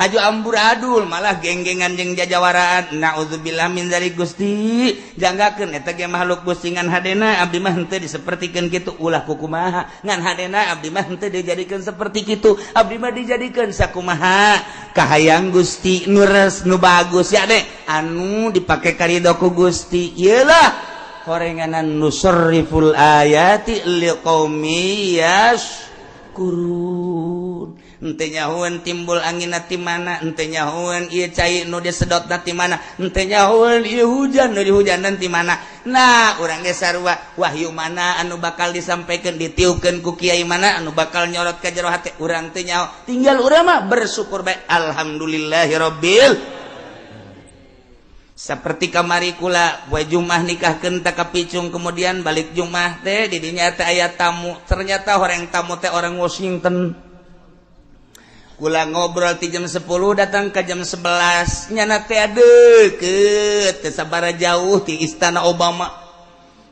haju amburadul, malah genggengan jeung jajawaraan. Naudzubillah min dzalik. Gusti, janggakeun eta ge makhluk Gusti, ngan hadena abdi mah henteu disepertikeun kitu, ulah kukumaha, ngan hadena abdi mah henteu dijadikeun seperti kitu. Abdi mah dijadikeun sakumaha kahayang Gusti, nu res, nu bagus ya deh, anu dipake karido ku Gusti. Ieu lah horenganan nusarriful ayati liqaumi yashkurun. Henteu nyahoeun timbul angin ti mana, henteu nyahoeun ieu cai nu disedot ti mana, henteu nyahoeun ieu hujan nu dihujanan ti mana. Nah, urang ge sarua, wahyu mana anu bakal disampaikan, ditiupkeun ku kiai mana anu bakal nyorot ka jero hate urang teu nyaho. Tinggal urang mah bersyukur bae, alhamdulillahirabbil. Seperti kamari kula poe Jumat nikahkeun tak kapicung, kemudian balik Jumat teh di dinya teh aya tamu, ternyata orang tamu teh orang Washington. Kula ngobrol ti jam 10 datang ke jam 11, nyana teh deket, teu sabara jauh ti istana Obama.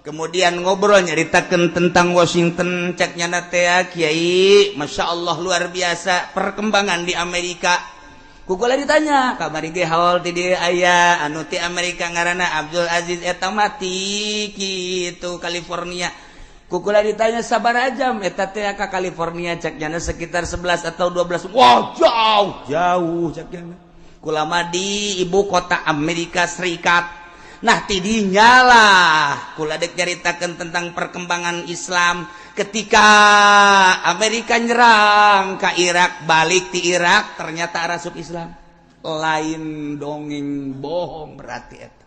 Kemudian ngobrol nyaritakeun tentang Washington, cek nyana teh, "Kiai, Masya Allah, luar biasa perkembangan di Amerika." Ku kula ditanya, kamari ge haul ti dieu aya anu ti Amerika ngaranna Abdul Aziz, eta mati kitu California. Ku kula ditanya sabaraha jam eta teh ka California, cek nyana sekitar 11 atau 12. Wah, jauh jauh, cek nyana. Kula mah di ibu kota Amerika Serikat. Nah, tidinya lah kula dek nyaritakeun tentang perkembangan Islam ketika Amerika nyerang ke Irak, balik di Irak ternyata arasup Islam. Lain dongeng bohong berarti eta.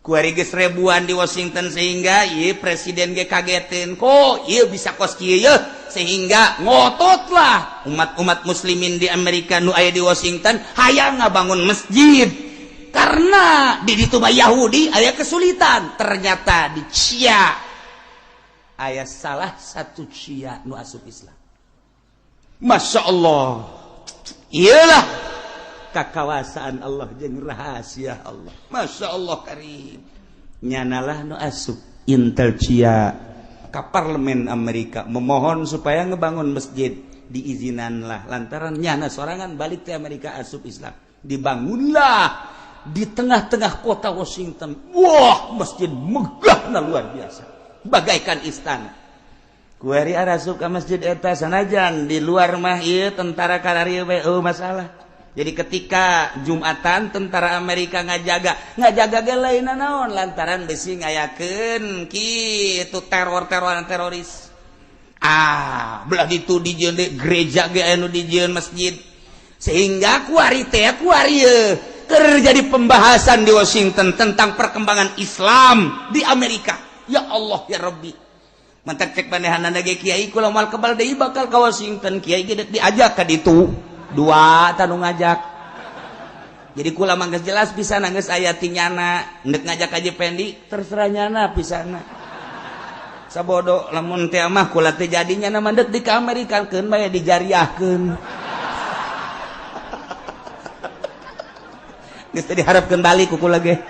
Kuari geus ribuan di Washington sehingga ieu presiden ge kagetin, kok ieu bisa kos kieu ye, sehingga ngototlah umat-umat muslimin di Amerika nu aya di Washington hayang ngabangun masjid karena di ditu mah Yahudi aya kesulitan. Ternyata di Cia aya salah satu Cia nu asup Islam. Masya Allah, iyalah kakawasaan Allah jeung rahasia Allah. Masya Allah karim, nyanalah nu asup Intel Cia ka parlemen Amerika memohon supaya ngebangun masjid, diizinanlah lantaran nyana sorangan balik ke Amerika asup Islam. Dibangunlah di tengah-tengah kota Washington. Wah, masjid megah luar biasa, bagaikan istana. Kuari arasup ka masjid eta sanajan di luar mah ieu tentara kararieu we eueuh masalah. Jadi ketika Jumatan tentara Amerika ngajaga, ngajaga ge lain naon lantaran besi ngayakeun kitu teror-teroran teroris. Ah, belah ditu dijieun gereja ge anu dijieun masjid. Sehingga kuari teh kuari terjadi pembahasan di Washington tentang perkembangan Islam di Amerika. Ya Allah ya Rabbi. Mantak cek manehanana ge kiai kula moal kebal deui bakal ka Washington, kiai ge diajak ka ditu. Dua tanu ngajak. Jadi kula mah geus jelas pisan geus aya ti nyana, ndek ngajak Haji Pendi terserah nyana pisana. Sabodo lamun teh mah kula teh jadinya mah ndek di ka Amerika keun bae dijariahkeun. Geus teh diharapkeun balik ku kula ge.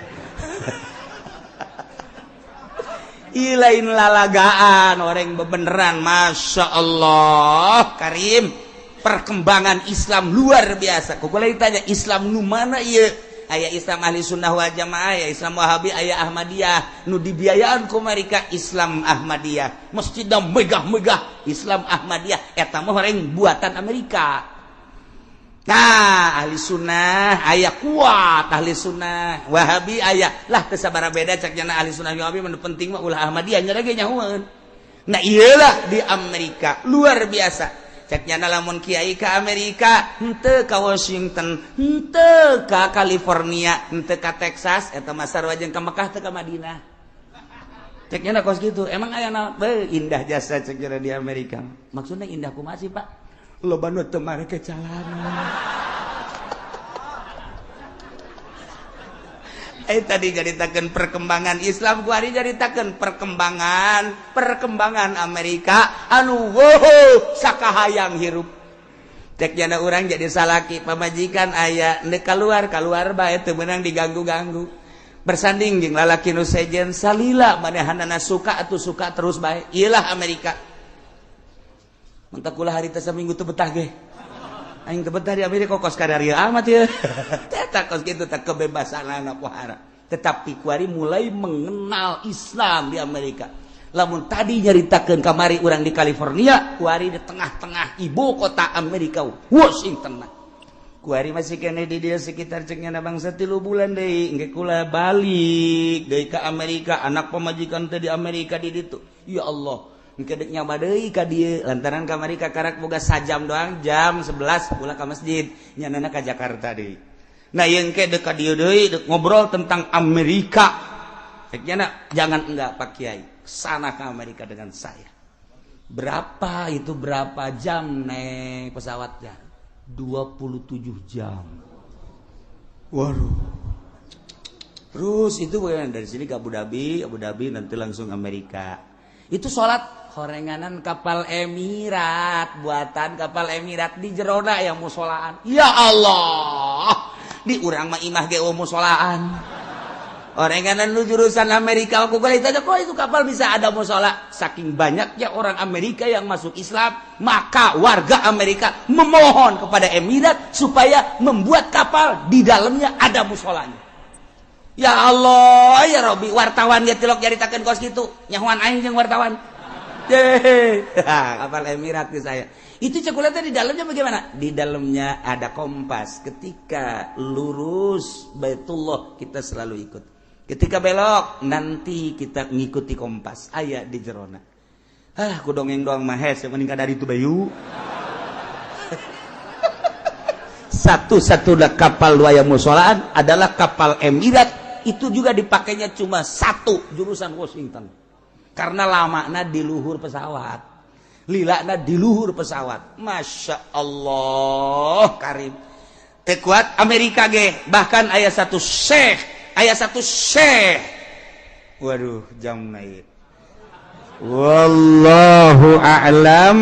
Ih lain lalagaan orang bebeneran, Masya Allah Karim. Perkembangan Islam luar biasa. Ku kula ditanya Islam nu mana ieu? Aya Islam Ahli Sunnah wal Jamaah, aya Islam Wahabi, aya Ahmadiyah. Nu dibiayaan ku mereka Islam Ahmadiyah. Masjidna megah-megah Islam Ahmadiyah eta mah orang buatan Amerika. Nah, ahli sunnah aya kuat ahli sunnah, Wahabi aya lah teu sabaraha beda cek nyana ahli sunnah Wahabi mah penting mah ulah Ahmadiyah nya ge nyahoeun. Nah, iyalah di Amerika luar biasa. Cek nyana lamun kiai ka Amerika, henteu ka Washington, henteu ka California, henteu ka Texas, eta mah sarua jeung ka Mekah teu ka Madinah. Cek nyana kos kitu, emang aya naon? Beuh, indah jasa cek nyana di Amerika. Maksudna indah kumaha sih, Pak? Loba nu teu mareke calana. Tadi nyaritakeun perkembangan Islam, kuari nyaritakeun perkembangan Amerika anu wow sakahayang hirup. Cek jana urang jadi salaki pamajikan aya ndek kaluar kaluar bae teu meunang diganggu-ganggu. Bersanding jeung lalaki nu sejen salila manehanana suka atuh suka terus bae. Ieulah Amerika. Mentak kula harita saminggu teu betah ge. Aing teu betah di Amerika kos kadarieu amat ieu. Eta kos kitu teh kebebasan anak pohara. Tetapi kuari mulai mengenal Islam di Amerika. Lamun tadi nyaritakeun kamari urang di California, kuari di tengah-tengah ibu kota Amerika, Washington. Kuari masih kene di dia sekitar cek nyana bangsa 3 bulan deui, engke kula balik deui ka Amerika, anak pamajikan teh di Amerika di ditu. Ya Allah. Engke deuk nyaba deui ka dieu lantaran kamari ka karak boga sajam doang jam 11 pula ka masjid nyanana ka Jakarta deui. Nah ieu engke deuk ka dieu deui deuk ngobrol tentang Amerika. Cek nyana jangan enggak Pak Kiai, sana ke Amerika dengan saya. Berapa itu berapa jam naik pesawatnya? 27 jam. Waduh. Terus itu bagaimana dari sini ke Abu Dhabi, Abu Dhabi nanti langsung Amerika. Itu sholat horenganan kapal Emirat, buatan kapal Emirat di jerona yang musolaan. Ya Allah, di urang mah imah ge musolaan. Horenganan lu jurusan Amerika, aku kali tanya kok itu kapal bisa ada musola. Saking banyaknya orang Amerika yang masuk Islam, maka warga Amerika memohon kepada Emirat supaya membuat kapal di dalamnya ada musolanya. Ya Allah, ya Robi, wartawan dia tilok nyaritakeun kos kitu. Nyahuan aing jeung wartawan. Kapal Emirat ke saya. Itu coklatnya di dalamnya bagaimana? Di dalamnya ada kompas. Ketika lurus Baitullah kita selalu ikut. Ketika belok nanti kita ngikuti kompas. Aya di jerona. Ah, ku dongeng doang mah hese mending dari itu bayu. Satu-satunya kapal waya musolaan adalah kapal Emirat. Itu juga dipakainya cuma satu jurusan Washington. Karena lamana di luhur pesawat. Lilana di luhur pesawat. Masya Allah Karim. Teu kuat Amerika ge. Bahkan aya satu syekh, aya satu syekh. Waduh, jam naik. Wallahu a'lam.